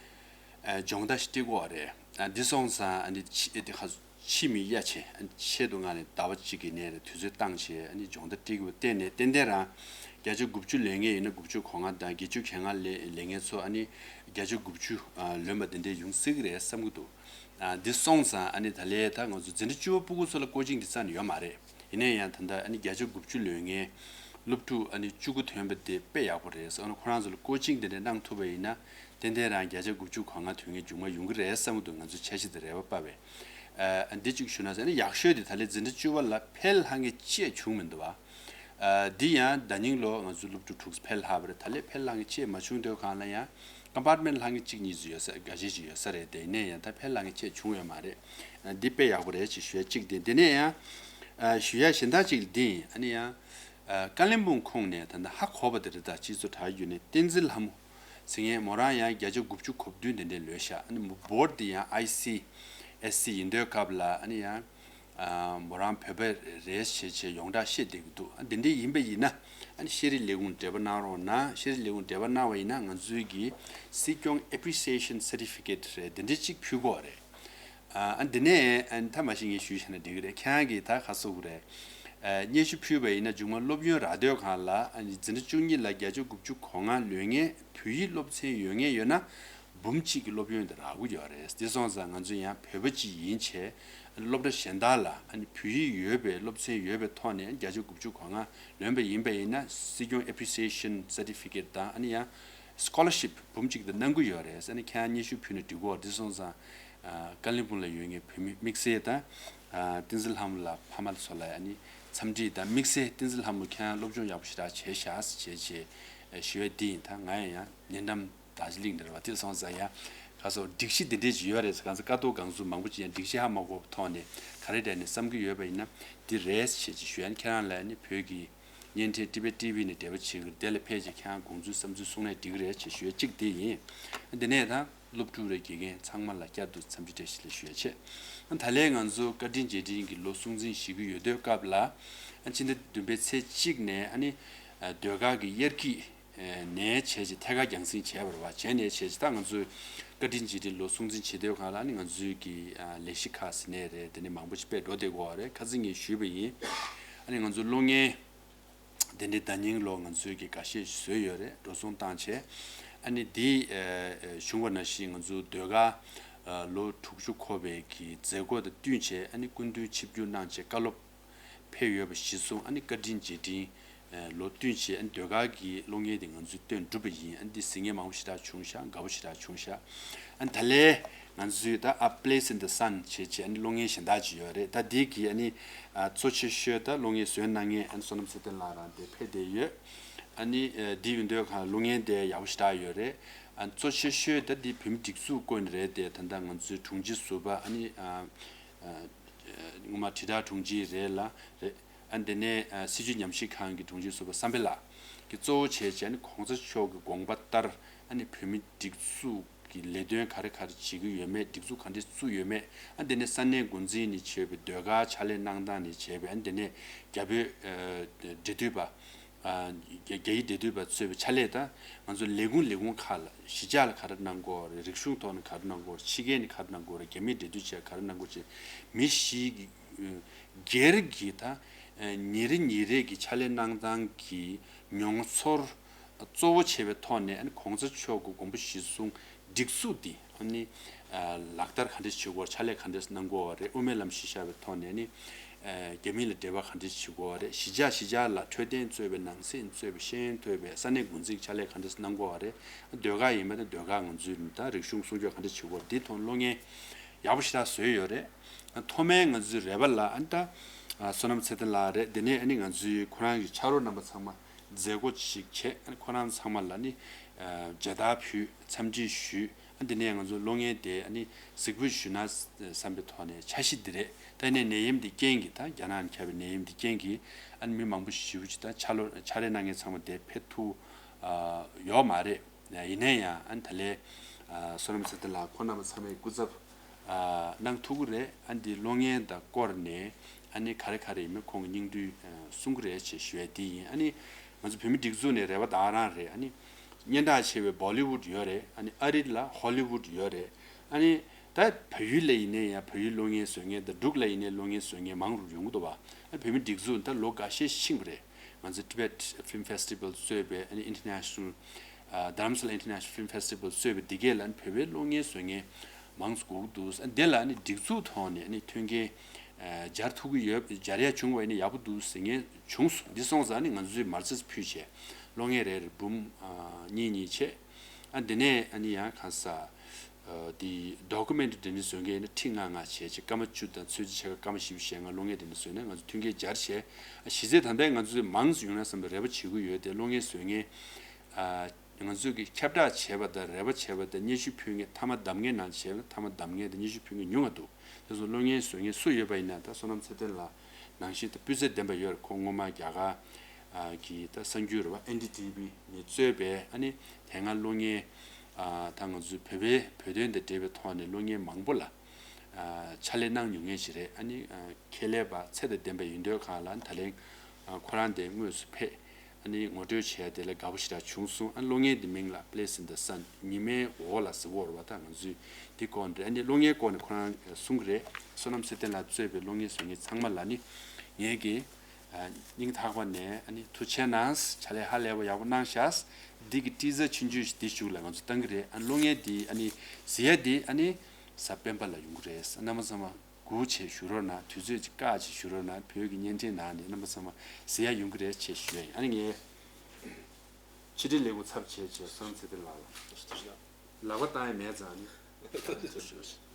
ཨ་སྦྱོང་བརྡར་ཞིག་སྤྲད་དགོས་པ་རེད། ཨ་འདི་སོང་ཙང་ཨ་ནི་ཕྱི་ཨེ་དེ་ཁ་ཕྱི་མི་གཡའ་ཆེ་ཨ་ཆེད་དུ་ང་ནས་ཟླ་བ་གཅིག་གི་ནས་རེད་དུས་ཚོད་བཏང་བྱས་ཨ་ནི་སྦྱོང་བརྡར་སྤྲད་དགོས་པ་བརྟེན་ནས་ཏན་ཏན་རང་བརྒྱ་ཆ་དགུ་བཅུ་ལོན་མཁན་ཡིན་ན་དགུ་བཅུ་གོ་ལྔ་དང་བརྒྱད་ཅུ་གྱ་ལྔ་ལེན་ལེན་མཁན་ཚོ་ཨ་ནི་བརྒྱ་ཆ་དགུ་བཅུ་ཨ་ལོན་པ་དེ་འདྲས་ཡོང་སྲིད་ཀྱི་རེད་བསམ་གྱི་འདུག་ཨ་འདི་སོང་ཙང་ཨ་ནི་ད་ལས་ད་ང་ཚོ་འཛིན་གྲྭ་བཅུ་པ་སྤུ་གུ་ཚོ་ལ་ཀོ་ཅིང་དེ་རྩ་ནས་ཡོད་མ་རེད། ཡིན་ན་ཡང་ད་ལྟ་ཨ་ནི་བརྒྱ་ཆ་དགུ་བཅུ་ལོན་མཁན་སློབ་ཕྲུག་ཨ་ནི་བཅུ་དགུ་ཐོན་པ་དེ་དཔེ་ཡག་པོ་རེད། ཨ་ནི་ཁོ་རང་ཚོ་ལ་ཀོ་ཅིང་དེ་འདྲ་གནང་ཐུབ་པ་ཡིན་ན་ཏན་ཏན་རང་བརྒྱ་ཆ་དགུ་བཅུ་གོ་ལྔ་ཐོན་མཁན་མཇུག་མ་ཡོང་གི་རེད་བསམ་གྱི་འདུག་ང་ཚོ་འཆར་གཞི་དེ་རེ་བ་བབས་པས། ཨ་འདི་གཅིག་ཞུ་ན་ཟེར་ན་ཡག་ཤོས་དེ་ད་ལྟའི་འཛིན་གྲྭ་བཅུ་པ་ལ་ཕེལ་ལྷག་མཁན་ཅིག་བྱུང་མི་འདུག་བ། ཨ་འདི་ཡང་ཟླ་ཉིན་ལོ་ང་ཚོའི་སློབ་ཕྲུག་དྲུག་ཕེལ་ལྷག་པ་རེད། ད་ལྟའི་ཕེལ་ལྷག་མཁན་ཅིག་མ་བྱུང་དུས་སྒང་ལ་ཡང་ཀམ་པར་ཊི་མེན་ཊི་ལྷག་མཁན་གཅིག་གཉིས་ཙམ་ཡོད་ས་འགའ་ཤས་ཅིག་ཡོད་ས་རེད། དེ་ཡིན་ན་ཡང་ད་ཕེལ་ལྷག་མཁན་ཅིག་བྱུང་ཡོད་མ་རེད། ཨ་འདི་དཔེ་ཡག་པོ་རེད་ཅེས་ཞུ་ཡ་གཅིག་དེ། དེ་ནས་ཡང་ཨ་ཞུ་ཡ་གཞན་དག་ཅིག་འདི་ཡིན། ཨ་ནི་ཡང་ཨ་ཀ་ལིམ་པོང་ཁོངས་ནས་ད་ལྟ་ཧ་གོ་བ་དེ་རེད། ད་སྤྱི་ཚོགས་དྲ་བརྒྱུད་ནས་བསྟན་འཛིན་ལྷ་མོ་ཟེར་མཁན་མོ་རང་ཡང་བརྒྱ་ཆ་དགུ་བཅུ་གོ་བདུན་དེ་འདྲས་ལོན་ཤག་ཨ་ནི་མོ་བོར་ཌི་དེ་ཡང་ཨའི་སི་ཨེས་སི་ཡིན་དུས་སྐབས་ལ་ཨ་ནི་ཡང་ཨ་མོ་རང་བོད་པ་རེད་ཞེས་བྱས་ཡོངས་གྲགས་བཤད་བསྡད་ཀྱི་འདུག་ཨ་འདི་འདྲས་ཡིན་པ་ཡིན་ན་ཨ་ནི་ཤེས་རིག་ལས་ཁུངས་འབྲེལ་བ་གནང་རོགས་གནང་། ཤེས་རིག་ལས་ཁུངས་འབྲེལ་བ་གནང་བ་ཡིན་ན་ང་ཚོའི་གི་སྲིད་སྐྱོང་ཨེ་པི་རི་སི་ཨེ་ཤན་སར་ཊི་ཕི་ཀེཊ་རེད་འདི་འདྲས་གཅིག་ཕུལ་དགོས་རེད། ཨ་འདི་ནས་ཨ་ཐ་མ་ཞིག་ངས་ཞུས་བཞག་ན་འགྲིག་གི་རེད། ཁྱེད་རང་གིས་ད་ག་ཟེར་དགོས་རེད། ཨ་སྙན་ཞུ་ཕུལ་བ་ཡིན་ན་མཇུག་མ་སློབ་ཡོན་རག་དུས་སྒང་ལ་ཨ་ནི་འཛིན་གྲྭ་བཅུ་གཉིས་ལ་བརྒྱ་ཆ་དགུ་བཅུ་གོ་ལྔ་ལོན་མཁན་བོད་ཡིག་སློབ་ཚན་ཡོད་མཁན་ཡོད་ན་འབུམ་གཅིག་གི་སློབ་ཡོན་དེ་རག་གི་ཡོད་རེད། དེ་སོང་ཙང་ང་ཚོ་ཡང་བོད་པ་གཅིག་ཡིན་བྱས་སློབ་གྲྭ་གཞན་དག་ལ་ཨ་ནི་བོད་ཡིག་ཡོད་པའི་སློབ་ཚན་ཡོད་པའི་ཐོག་ནས་བརྒྱ་ཆ་དགུ་བཅུ་གོ་ལྔ་ལོན་པ་ཡིན་པ་ཡིན་ན་སྲིད་སྐྱོང་ཨེ་པི་རི་སི་ཨེ་ཤན་སར་ཊི་ཕི་ཀེཊ་དང་ཨ་ནི་ཡང་སི་ཀོ་ལར་ཤིབ་འབུམ་གཅིག་དེ་གནང་གི་ཡོད་རེད། ཨ་ནི་ཁྱེད་རང་སྙན་ཞུ་ཕུལ་ན་འགྲིག་གོ། དེ་སོང་ཙང་ཨ་ཀ་ལིམ་པོང་ལ་ཡོད་མཁན་བོད་མི་དམིགས་བསལ་དང་ཨ་བསྟན་འཛིན་ལྷ་མོ་ལགས་ཕ་མ་ཚོ་ལ་ཨ་ནི་འཚམས་འདྲི་དང་དམིགས་བསལ་བསྟན་འཛིན་ལྷ་མོ་ཁྱེད་རང་སློབ་སྦྱོང་ཡག་པོ་ཞེ་དྲག་བྱས་ཤག་ཟེར་བྱས་བྱས་ཨ་ཞུ་ཡ་འདི་ཡིན། ད་ང་ཡང་ཡང་ཉེ་འགྲམ་དར་ཇི་ལིང་འདིར་བ་དེ་སོང་ཙང་ཡང་ག་སོ་སྒྲིག་གཞི་འདི་འདྲས་ཅིག་ཡོད་རེད་ཟེར། གང་ཟེར་ཀ་ཏོ་གང་ཟུ་མང་པོ་ཅིག་ཡང་སྒྲིག་གཞི་ཧ་མ་གོ་བ་ཐོག་ནས་ག་རེ་འདྲ་ནས་བསམ་གྱི་ཡོད་པ་ཡིན་ན་འདི་རེད་ཟེར་བྱས་ཅིག་ཞུ་ཡ། ཁྱེད་རང་ལ་ཨ་ནི་བོད་ཀྱི་བརྙན་འཕྲིན་ཊི་བེཊ་ཊི་ཝི་ནས་འབྲེལ་བ་བྱེད་ཀྱི་རེད། དེ་ལ་ཕལ་ཆེར་ཁྱེད་རང་དགོངས་ཚུལ་བསམ་ཚུལ་གསུང་ན་འགྲིག་གི་རེད་ཅེས་ཞུ་ཡ་གཅིག་དེ་ཡིན། དེ་ནས་ད་སློབ་ཕྲུག་རེད་དགེ་རྒན་ཚང་མ་ལ་བསྐྱར་དུ་འཚམས་འདྲི་བཀྲ་ཤིས་བདེ་ལེགས་ཞུ་ཡ་བྱས། ད་ལན་ང་ཚོ་བཀའ་དྲིན་རྗེས་དྲན་གྱི་ལོ་སྲུང་བརྩི་ཞུ་གི་ཡོད་དུས་སྐབས་ལ་ཕྱི་ཟླ་བདུན་པའི་ཚེས་གཅིག་ནས་ཨ་ནི་ཟློས་གར་གྱི་དབྱར་སྐྱིད་ནས་བྱས་ཅིག་ཐད་ཀར་རྒྱང་སྲིང་བྱས་པ་རེད་བ། བྱས་ནས་བྱས་ཅིག་ད་ང་ཚོས་བཀའ་དྲིན་རྗེས་དྲན་ལོ་སྲུང་བརྩི་བྱེད་དུས་སྒང་ལ་ཨ་ནི་ང་ཚོའི་གི་ལས་གཞི་ཁག་ཟེར་ནའི་རེད། དེ་ནས་མང་པོ་ཞིག་སྤེལ་འགྲོ་བསྡད་ཀྱི་ཡོད་རེད། ཁ་སང་ངས་ཞུས་པ་ཡིན། ཨ་ནི་ང་ཚོ་གློག་བརྙན་དེ་འདྲའི་ཟླ་ཉིན་ལོ་ང་ཚོའི་གི་འགའ་ཤས་ཤིག་བཟོས་ཡོད་རེད། འགྲོ་སོང་བཏང་བྱས་ཨ་ནི་འདི་བྱུང་བ་ནང་བཞིན་ང་ཚོ་ཟློས་གར་ལོ་དྲུག་ཅུ་འཁོར་བའི་གི་མཛད་སྒོ་དང་བསྟུན་བྱས་ཨ་ནི་སྐུ་མདུན་ཆིབས་བསྒྱུར་གནང་བྱས་བཀའ་སློབ་ཕེབས་ཡོད་པ་གཞིར་བཟུང་ཨ་ནི་བཀའ་དྲིན་རྗེས་དྲན་ལོ་བསྟུན་བྱས་ཨ་ནི་ཟློས་གར་གྱི་གློག་བརྙན་དེ་ང་ཚོས་སྟོན་གྲུབ་པ་ཡིན། ཨ་ནི་འདི་གཟིགས་མཁན་མང་པོ་ཞེ་དྲག་བྱུང་ཤག་དགའ་པོ་ཞེ་དྲག་བྱུང་ཤག་ཨ་ནི་ད་ལན་ང་ཚོས་ད་A Place in the Sun བྱས་བྱས་ཨ་ནི་གློག་བརྙན་གཞན་དག་ཅིག་ཡོད་རེད། ད་འདི་གི་ཨ་ནི་གཙོ་ཆེ་ཤོས་ད་གློག་བརྙན་བཟོས་གནང་མཁན་ཨ་ནི་བསོད་ནམས་ཚེ་བརྟན་ལགས་རང་དེ་ཕེབས་བསྡད་ཡོད། ཨ་ནི་ཨ་འདི་ཡིན་དུས་གང་གློག་བརྙན་དེ་ཡག་པོ་ཞེ་དྲག་ཡོད་རེད། ཨ་གཙོ་ཆེ་ཤོས་ད་འདི་བོད་མི་སྒྲིག་འཛུགས་བཀོད་ནི་རེད་དེ། ད་ལྟ་ང་ཚོའི་དྲུང་ཆེ་ཟུར་པ། ཨ་ནི་ཨ་ཨ་སྔོན་མ་དྲིལ་བསྒྲགས་དྲུང་ཆེ་རེད་ལ་རེད། ཨ་འདི་ནས་ཨ་སྲིད་བྱུས་ཉམས་ཞིབ་ཁང་གི་དྲུང་ཆེ་ཟུར་པ་བསམ་འཕེལ་ལགས་ཀྱིས་གཙོ་བོ་བྱས་བྱས། ཨ་ནི་གོང་ས་མཆོག་གི་དགོངས་པ་ལྟར་ཨ་ནི་བོད་མི་སྒྲིག་འཛུགས་ཀྱི་ལས་དོན་ག་རེ་ག་རེ་བྱེད་ཀྱི་ཡོད་མེད། སྒྲིག་འཛུགས་ག་འདྲས་བཙུགས་ཡོད་མེད། ཨ་འདི་ནས་ས་གནས་འགོ་འཛིན་ནས་བྱས་པའི་ཟློས་གར་ཕྱག་ལས་གནང་སྟངས་ནས་བྱས་པའི། ཨ་འདི་ནས་རྒྱ་བོད་ཨ་འབྲེལ་མཐུད་པ། ཨ་རྒྱ་རྒྱ་ཡིག་འབྲེལ་མཐུད་པ་གཙོས་པའི་ཕྱག་ལས་དང་། ང་ཚོ་ལས་ཁུངས་ལས་ཁུངས་ཁག་ལ་གཞིས་ཆགས་ལ་ག་རེ་གནང་དགོས་རེད། རིག་གཞུང་ཐོག་ནས་ག་རེ་གནང་དགོས་རེད། ཕྱི་རྒྱལ་ནས་ག་རེ་གནང་དགོས་རེད། རྒྱ་མིས་འབྲེལ་མཐུད་བྱས་ག་རེ་གནང་དགོས་རེད། མི་བཞི་གི་སྒེར་གྱི་ད་ཉིན་རེ་ཉིན་རེ་གི་ཕྱག་ལས་གནང་སྟངས་ཀྱི་མྱོང་ཚོར་གཙོ་བོ་བྱས་པའི་ཐོག་ནས། ཨ་ནི་གོང་ས་མཆོག་གི་དགོངས་པ་གཞིར་བཟུང་སྒྲིག་འཛུགས་འདི་ཨ་ནི་ལག་བསྟར་ག་འདྲས་བྱེད་དགོས། ཕྱག་ལས་ག་འདྲས་གནང་དགོས་པ་རེད། དབུ་མའི་ལམ་གཞི་བཞག་པའི་ཐོག་ནས་ཨ་ནི་རྒྱ་མི་ལ་འབྲེལ་བ་ག་འདྲས་བྱེད་དགོས་པ་རེད། གཞིས་ཆགས་གཞིས་ཆགས་ལ་འཕྲོད་བསྟེན་གཙོས་པའི། ནང་སེམས་གཙོས་པའི། ཤེས་ཡོན་གཙོས་པའི་ས་གནས་འགོ་འཛིན་གྱི་ཕྱག་ལས་ག་འདྲས་གནང་དགོས་པ་རེད། ཟློས་གར་ཡིན་པ་ན་ཟློས་གར་ང་ཚོའི་ད་རིག་གཞུང་སྲུང་སྐྱོབ་ག་འདྲས་བྱེད་དགོས་རེད། འདི་ཐོག་གློག་བརྙན་ཡག་པོ་ཞེ་དྲག་བཟོས་ཡོད་རེད། ཐོག་མའི་ང་ཚོའི་རེ་བ་ལ་ཨ་ནི་ད་བསོད་ནམས་ཚེ་བརྟན་ལགས་རེད། དེ་ནས་ཨ་ནི་ང་ཚོའི་ཁོ་རང་གི་ཕྱག་རོགས་རྣམ་པ་ཚང་མ་མཛད་སྒོ་ཞིག་བྱས། ཨ་ནི་ཁོ་རང་ཚང་མ་ལ་ནི་མཇལ་དར་ཕུལ། འཚམས་འདྲི་ཞུས། ཨ་དེ་ནས་ང་ཚོ་གློག་བརྙན་དེ་ཨ་ནི་གཟིགས་འབུལ་ཞུས་ན་བསམ་པའི་ཐོག་ནས་འཆར་གཞི་འདི་རེད། ད་ནས་ནད་ཡམས་འདི་རྐྱེན་གྱིས། ད་རྒྱ་ནག་ནས་ཁྱབ་པའི་ནད་ཡམས་འདི་རྐྱེན་གྱིས་ཨ་ནི་མི་མང་པོ་ཞེ་པོ་ཅིག་ད་ཕྱག་ལོ་ཕྱག་ལས་གནང་མཁན་ཚང་མ་དེ་ཕེབས་ཐུབ་ཡོད་མ་རེད། ཡིན་ན་ཡང་ཨ་ནི་ད་ལས་བསོད་ནམས་ཚེ་བརྟན་ལགས་ཁོང་རྣམ་པ་ཚང་མས་སྐུ་ཚབ་གནང་ཐུབ་ཀྱི་རེད། ཨ་འདི་གློག་བརྙན་དང་སྐོར་ནས་ཨ་ནི་ག་རེ་ག་རེ་ཡིན་མིན་ཁོང་གི་སྙིང་བསྡུས་གསུང་གི་རེད་ཅེས་ཞུ་ཡས་འདི་ཡིན། ཨ་ནི་ང་ཚོ་བོད་མི་སྒྲིག་འཛུགས་ནས་རེ་བ་ད་ག་རང་རེད། ཨ་ནི་སྙན་གྲགས་ཆེ་བའི་བོ་ལི་ཝུད་ཡོད་རེད། ཨ་ནི་ཨ་རི་ལ་ཧོ་ལི་ཝུད་ཡོད་རེད། ཨ་ནི་ད་བལ་ཡུལ་ལ་ཡིན་ནའི་ཡང་བལ་ཡུལ་གློག་བརྙན་བཟོ་མཁན་དང་། འབྲུག་ལ་ཡིན་ནའི་གློག་བརྙན་བཟོ་མཁན་མང་རུ་ཡོང་གི་འདུག་བ། ཨ་བོད་མི་སྒྲིག་འཛུགས་ད་ལོ་འགའ་ཤས་ཕྱིན་པ་རེད། ང་ཚོ་Tibet Film Festival གཙོས་པའི་ཨ་ནི་International ཨ་Dharamsala International Film Festival གཙོས་པའི་འདི་གས་ལ་ཨ་ནི་བོད་པའི་གློག་བརྙན་བཟོ་མཁན་མང་ཙམ་དགོས་ཀྱི་འདུག། ཨ་འདི་ལ་ཨ་ནི་སྒྲིག་འཛུགས་ཐོག་ནས་ཨ་ནི་མཐུན་རྐྱེན་ཨ་སྦྱར་ཐུབ་ཀྱི་ཡོད། སྦྱར་ཡ་བྱུང་བ་ཡིན་ན་ཡག་པོ་འདུག་ཟེར་མཁན་བྱུང་སོང་། འདི་སོང་ཙང་ཨ་ནི་ང་ཚོས་མར་ཚེས་ཕུལ་བྱས་གློག་བརྙན་རེ་རེ་འབུམ་ཨ་གཉིས་གཉིས་བྱས། ཨ་འདི་ནས་ཨ་ནི་ཡང་གང་ཟག་ཨ་འདི་documentary འདི་འདྲ་བཟོ་མཁན་ཡིན་ན་ཁྲི་ལྔ་ལྔ་བྱས་བྱས། སྐར་མ་བཅུ་དང་ཚོད་ཅིག་ཕྱེད་ཀ། སྐར་མ་བཞི་བཅུ་ཞེ་ལྔ། གློག་བརྙན་འདི་འདྲ་བཟོས་ན་ང་ཚོ་མཐུན་རྐྱེན་སྦྱར་བྱས། ཨ་གཞི་རྩའི་ད་ལྟའི་ང་ཚོས་མང་ཙམ་ཡོང་ན་བསམ་པའི་རེ་བ་བྱེད་ཀྱི་ཡོད་དེ། གློག་བརྙན་བཟོ་མཁན་ཨ་ང་ཚོས་ཀྱི་ཁྱབ་བསྒྲགས་བྱས་པ་དང་རེ་བ་བྱས་པ་དང་སྙན་ཞུ་ཕུལ་མཁན། མཐའ་མ་གདམ་མཁན་ནང་བྱས་ན་མཐའ་མ་གདམ་མཁན་དང་སྙན་ཞུ་ཕུལ་མཁན་ཉུང་བ་འདུག། དེ་ཚོ་གློག་བརྙན་བཟོ་མཁན་སུ་ཡོད་པ་ཡིན་ན། ད་བསོད་ནམས་ཚེ་བརྟན་ལགས་ནང་བཞིན་ད་སྤུས་ཚད་ལྡན་པ་ཡོད་རེད། ཁོང་སྔོན་མ་རྒྱ་གར་ཨ་གི་ད་གསར་འགྱུར་རེད་བ། ཨེན་ཌི་ཊི་ཝི་ནས་གཙོས་པའི་ཨ་ནི་དེ་སྔ་གློག་བརྙན་ཨ་ད་ང་ཚོའི་བོད་པའི་བོད་དོན་དང་འབྲེལ་བའི་ཐོག་ནས་གློག་བརྙན་མང་པོ་ལ་ཨ་ཕྱག་ལས་གནང་མྱོང་མཁན་ཞིག་རེད། ཨ་ནི་ཨ་ཁྱད་ལས་པ་ཚད་དང་ལྡན་པ་ཡིན་དུས་གང་ལ་ད་ལན་ཨ་ཁོ་རང་དེ་དངོས་སུ་ཕེབས། ཨ་ནི་ངོ་སྤྲོད་བྱས་དེ་ལ་དགའ་པོ་ཞེ་དྲག་བྱུང་སོང་། ཨ་གློག་བརྙན་དེ་མིང་ལ་Place in the Sun། ཉི་མའི་འོག་ལ་ཟེར་གྱི་ཡོད་རེད་བ། ད་ང་ཚོས་འདི་སྐོར་འདྲ། ཨ་ནི་གློག་བརྙན་སྐོར་ནས་ཁོ་རང་གསུང་གི་རེད། བསོད་ནམས་ཚེ་བརྟན་ལགས་གཙོས་པའི་གློག་བརྙན་བཟོ་མཁན་ཚང་མ་ལ་ནི་ངས་ཀྱི་ཨ་སྙིང་ཐག་པ་ནས་ཨ་ནི་ཐུགས་རྗེ་གནང་། ཕྱག་ལས་ཧ་ལས་པ་ཡག་པོ་གནང་ཤག། འདི་གི་ཊི་ཟར་ཆུང་ཆུང་ཞིག་འདི་གཞུག་ལ་ང་ཚོ་བཏང་གི་རེད། ཨ་གློག་བརྙན་འདི་ཨ་ནི་གཟིགས་ཡ་འདི་ཨ་ནི་གཟའ་སྤེན་པ་ལ་ཡོང་གི་རེད། རྣམ་པ་ཚང་མ་སྒུག་བྱས་བཞུགས་རོགས་གནང་། དུས་ཚོད་ཅིག་བཀག་བྱས་བཞུགས་རོགས་གནང་། བོད་ཀྱི་བརྙན་འཕྲིན་ནང་ནས་རྣམ་པ་ཚང་མ་གཟིགས་ཡ་ཡོང་གི་རེད་ཅེས་ཞུ་ཡ་ཡིན། ཨ་ནི་ངས་ཕྱི་དྲིལ་ལས་ཁུངས་ཚབ་བྱས་བྱས་བསོད་ནམས་ཚེ་བརྟན་ལགས་ལ་ལག་པ་བཏང་ཡ་མེད་ཙང་ནི་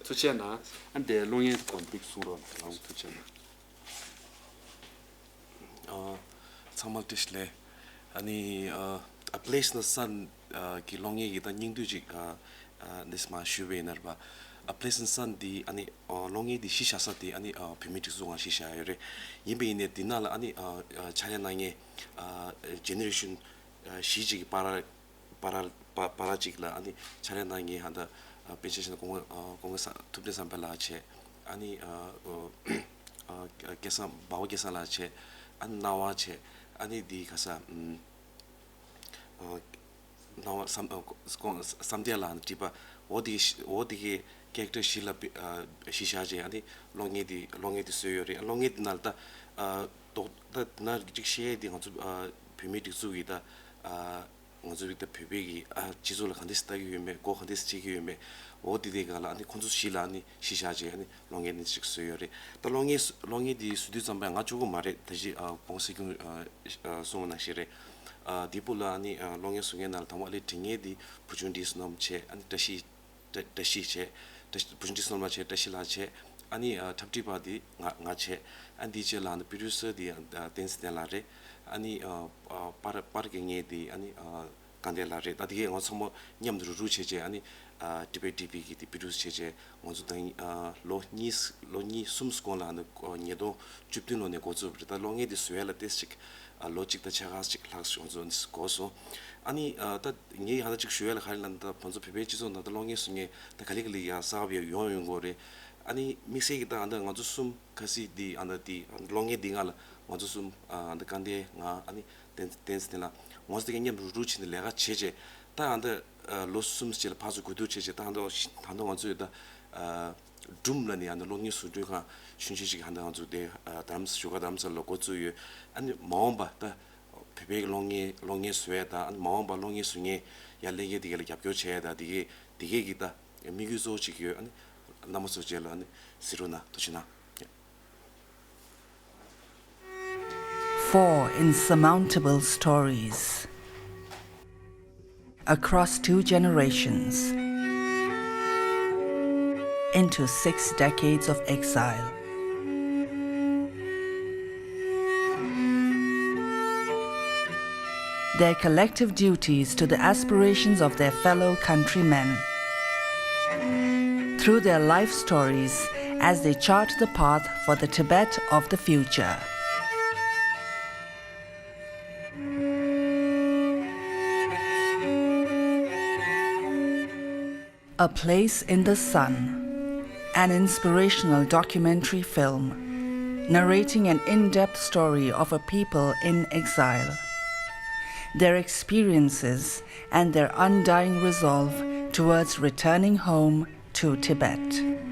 ཐུགས་རྗེ་གནང་། ཨ་འདི་གློག་བརྙན་སྐོར་འདི་གསུང་རོགས་གནང་། ཐུགས་རྗེ་གནང་། ཨ་ཚང་མ་བཀྲ་ཤིས་བདེ་ལེགས། ཨ་ནི་ཨ་A Place in the Sun ཨ་གི་གློག་བརྙན་གྱི་ད་སྙིང་བསྡུས་ཅིག་ཨ་ཨ་འདི་མར་ཞུས་པ་ཡིན་ན་རེད་པ། A Place in the Sun འདི་ཨ་ནི་ཨ་གློག་བརྙན་འདི་གཞི་བཞག་ས་དེ་ཨ་ནི་ཨ་བོད་མིའི་སྒྲིག་འཛུགས་ནང་གཞི་བཞག་ཡོད་རེད། ཡིན་པ་ཡིན་ནའི་འདི་ནང་ལ་ཨ་ནི་ཨ་ཨ་ཕྱག་ལས་གནང་མཁན་ཨ་ཇེ་ནེ་རེ་ཤན་ཨ་བཞི་ཅིག་གི་བར་བར་བར་བར་ཅིག་ལ་ཨ་ནི་ཕྱག་ལས་གནང་མཁན་ཧ་ད་ཨ་དཔེ་ཆ་བཞག་ན་སྐུ་ངོ་ཨ་སྐུ་ངོ་ས་ཐུབ་བསྟན་བསམ་འཕེལ་ལགས་བྱས། ཨ་ནི་ཨ་ཨ་སྐལ་བཟང་འབའ་བ་སྐལ་བཟང་ལགས་བྱས། ཨ་ནི་སྣང་བ་བྱས། ཨ་ནི་འདི་ག་ས་ཨ་སྣང་བ་བསམ་ཨ་ཁོ་བསམ་གཏན་ལགས་ནས་བྲིས་པ། འོ་དེ་འོ་དེ་གའི་ཀེ་རེག་ཊར་བཞི་ལ་དཔེ་ཨ་གཞི་བཞག་བྱས་ཨ་ནི་གློག་བརྙན་འདི་གློག་བརྙན་འདི་བཟོས་ཡོད་རེད། གློག་བརྙན་འདི་ནང་ལ་ད་ཨ་རྡོག་ད་ནར་གཅིག་བཤད་ཡས་འདི་ང་ཚོ་ཨ་བོད་མིའི་སྒྲིག་འཛུགས་ཀྱི་ད་ཨ་ང་ཚོ་རིགས་ད་བོད་པའི་གི་ཨ་སྤྱི་ཚོགས་ལ་ག་འདྲས་ལྟ་གི་ཡོད་མེད། འགོ་ག་འདྲས་བྱེད་ཀྱི་ཡོད་མེད། འོ་དེ་དེ་ག་ལ་ཨ་ནི་ཁོང་ཚོ་བཞི་ལ་ཨ་ནི་གཞི་བཞག་བྱས་ཨ་ནི་གློག་བརྙན་འདི་ཅིག་བཟོས་ཡོད་རེད། ད་གློག་བརྙན་གློག་བརྙན་འདི་བཟོ་དུས་ཙམ་པ་ང་གཅིག་པོ་མ་རེད། ད་ཅི་ཨ་གོང་སྲིད་སྐྱོང་ཨ་གསུངས་པ་ནང་བཞིན་རེད། ཨ་དེ་སྤུ་ལ་ཨ་ནི་ཨ་གློག་བརྙན་བཟོ་མཁན་ནང་ལ་དང་པོ་ཨ་ལས་འབྲི་མཁན་འདི་བུ་ཆུང་བཀྲིས་བསོད་ནམས་བྱས། ཨ་ནི་བཀྲ་ཤིས་བཀྲ་བཀྲ་ཤིས་བྱས། བཀྲ་ཤིས་བུ་ཆུང་བཀྲིས་བསོད་ནམས་ལགས་བྱས། བཀྲ་ཤིས་ལགས་བྱས། ཨ་ནི་ཨ་འཁྲབ་ཁྲིད་པ་འདི་ང་ང་བྱས། ཨ་ནི་འདིའི་རྗེས་ལ་ཨ་ནི་པྲོ་ཌུ་སར་འདི་ཨ་བསྟན་འཛིན་བསྟན་ལགས་རེད། ཨ་ནི་ཨ་ཨ་པར་པར་གྱི་ངའི་དེ་ཨ་ནི་ཨ་དཀའ་ལས་ལ་རེད། ད་དེ་གས་ང་ཚོ་ཚང་མ་མཉམ་དུ་རུབ་རུབ་བྱས་བྱས་ཨ་ནི་ཨ་Tibet TV གི་དེ་པི་རོ་ཌུས་བྱས་བྱས་ང་ཚོ་ད་ཨ་ལོ་གཉིས་ལོ་གཉིས་གསུམ་གོང་ལ་ཨ་ནི་ཉིས་སྟོང་བཅུ་བདུན་ལོ་ནས་འགོ་བཙུགས་པ་རེད། ད་གློག་བརྙན་དེ་བཟོ་ཡ་ལ་ཏོག་ཙམ་ཅིག་ཨ་ལོ་གཅིག་དང་ཕྱེད་ཀ་ཅིག་ལྷག་ང་ཚོ་འགོར་སོང་། ཨ་ནི་ཨ་ད་ངས་ཧ་ལམ་ཅིག་ཞུ་ཡ་ལ་ག་རེ་ལབ་ན། ད་ང་ཚོ་བོད་པའི་སྤྱི་ཚོགས་ནང་ད་གློག་བརྙན་བཟོ་མཁན་ད་ག་ལེ་ག་ལེ་ཡང་གསར་པ་ཡང་ཡོང་ཡོང་གི་རེད། ཨ་ནི་དམིགས་བསལ་གྱི་ད་ཨ་ད་ང་ཚོ་གསུམ་ཁ་སང་འདི་ཨ་ད་དེ་གློག་བརྙན་འདི་སྒང་ལ་ང་ཚོ་གསུམ་ཨ་ད་དཀའ་ལས་ང་ཨ་ནི་བསྟན་བསྟན་འཛིན་ལགས་ང་ཚོ་དེ་ག་མཉམ་རུབ་རུབ་བྱས་ནས་ལས་ཀ་བྱས་བྱས་ད་ཨ་ད་ཨ་ལོ་གསུམ་རྗེས་ལ་ཕར་ཚུར་གོ་བསྡུར་བྱས་བྱས་ད་ཨ་ད་ད་ད་ང་ཚོས་ད་ཨ་སྒྲུང་ལབ་ནས་ཨ་ནི་གློག་བརྙན་བཟོ་སྐྲུན་ཁང་ཆུང་ཆུང་ཞིག་ཧ་ད་ང་ཚོ་དེ་ཨ་རྡ་རམ་ས་བཞུགས་སྒར་རྡ་རམ་ས་ལ་འགོ་བཙུགས་ཡོད། ཨ་ནི་མ་འོངས་པ་ད་བོད་པའི་གློག་བརྙན་གློག་བརྙན་བཟོ་ཡས་དང་ཨ་ནི་མ་འོངས་པ་གློག་བརྙན་བཟོ་མཁན་ཡར་སླེབས་མཁན་དེ་ག་ལ་རྒྱབ་སྐྱོར་བྱེད་ཡས་དང་དེ་གས་དེ་གས་ཀྱི་ད་དམིགས་ཡུལ་གཙོ་བོ་ཅིག་ཡོད། ཨ་ནི་རྣམ་པ་ཚོ་རྗེས་ལ་ཨ་ནི་གཟིགས་རོགས་གནང་། ཐུགས་རྗེ་གནང་། Four insurmountable stories. Across two generations, into six decades of exile. Their collective duties to the aspirations of their fellow countrymen. Through their life stories, as they chart the path for the Tibet of the future. A Place in the Sun, an inspirational documentary film narrating an in-depth story of a people in exile, their experiences and their undying resolve towards returning home to Tibet.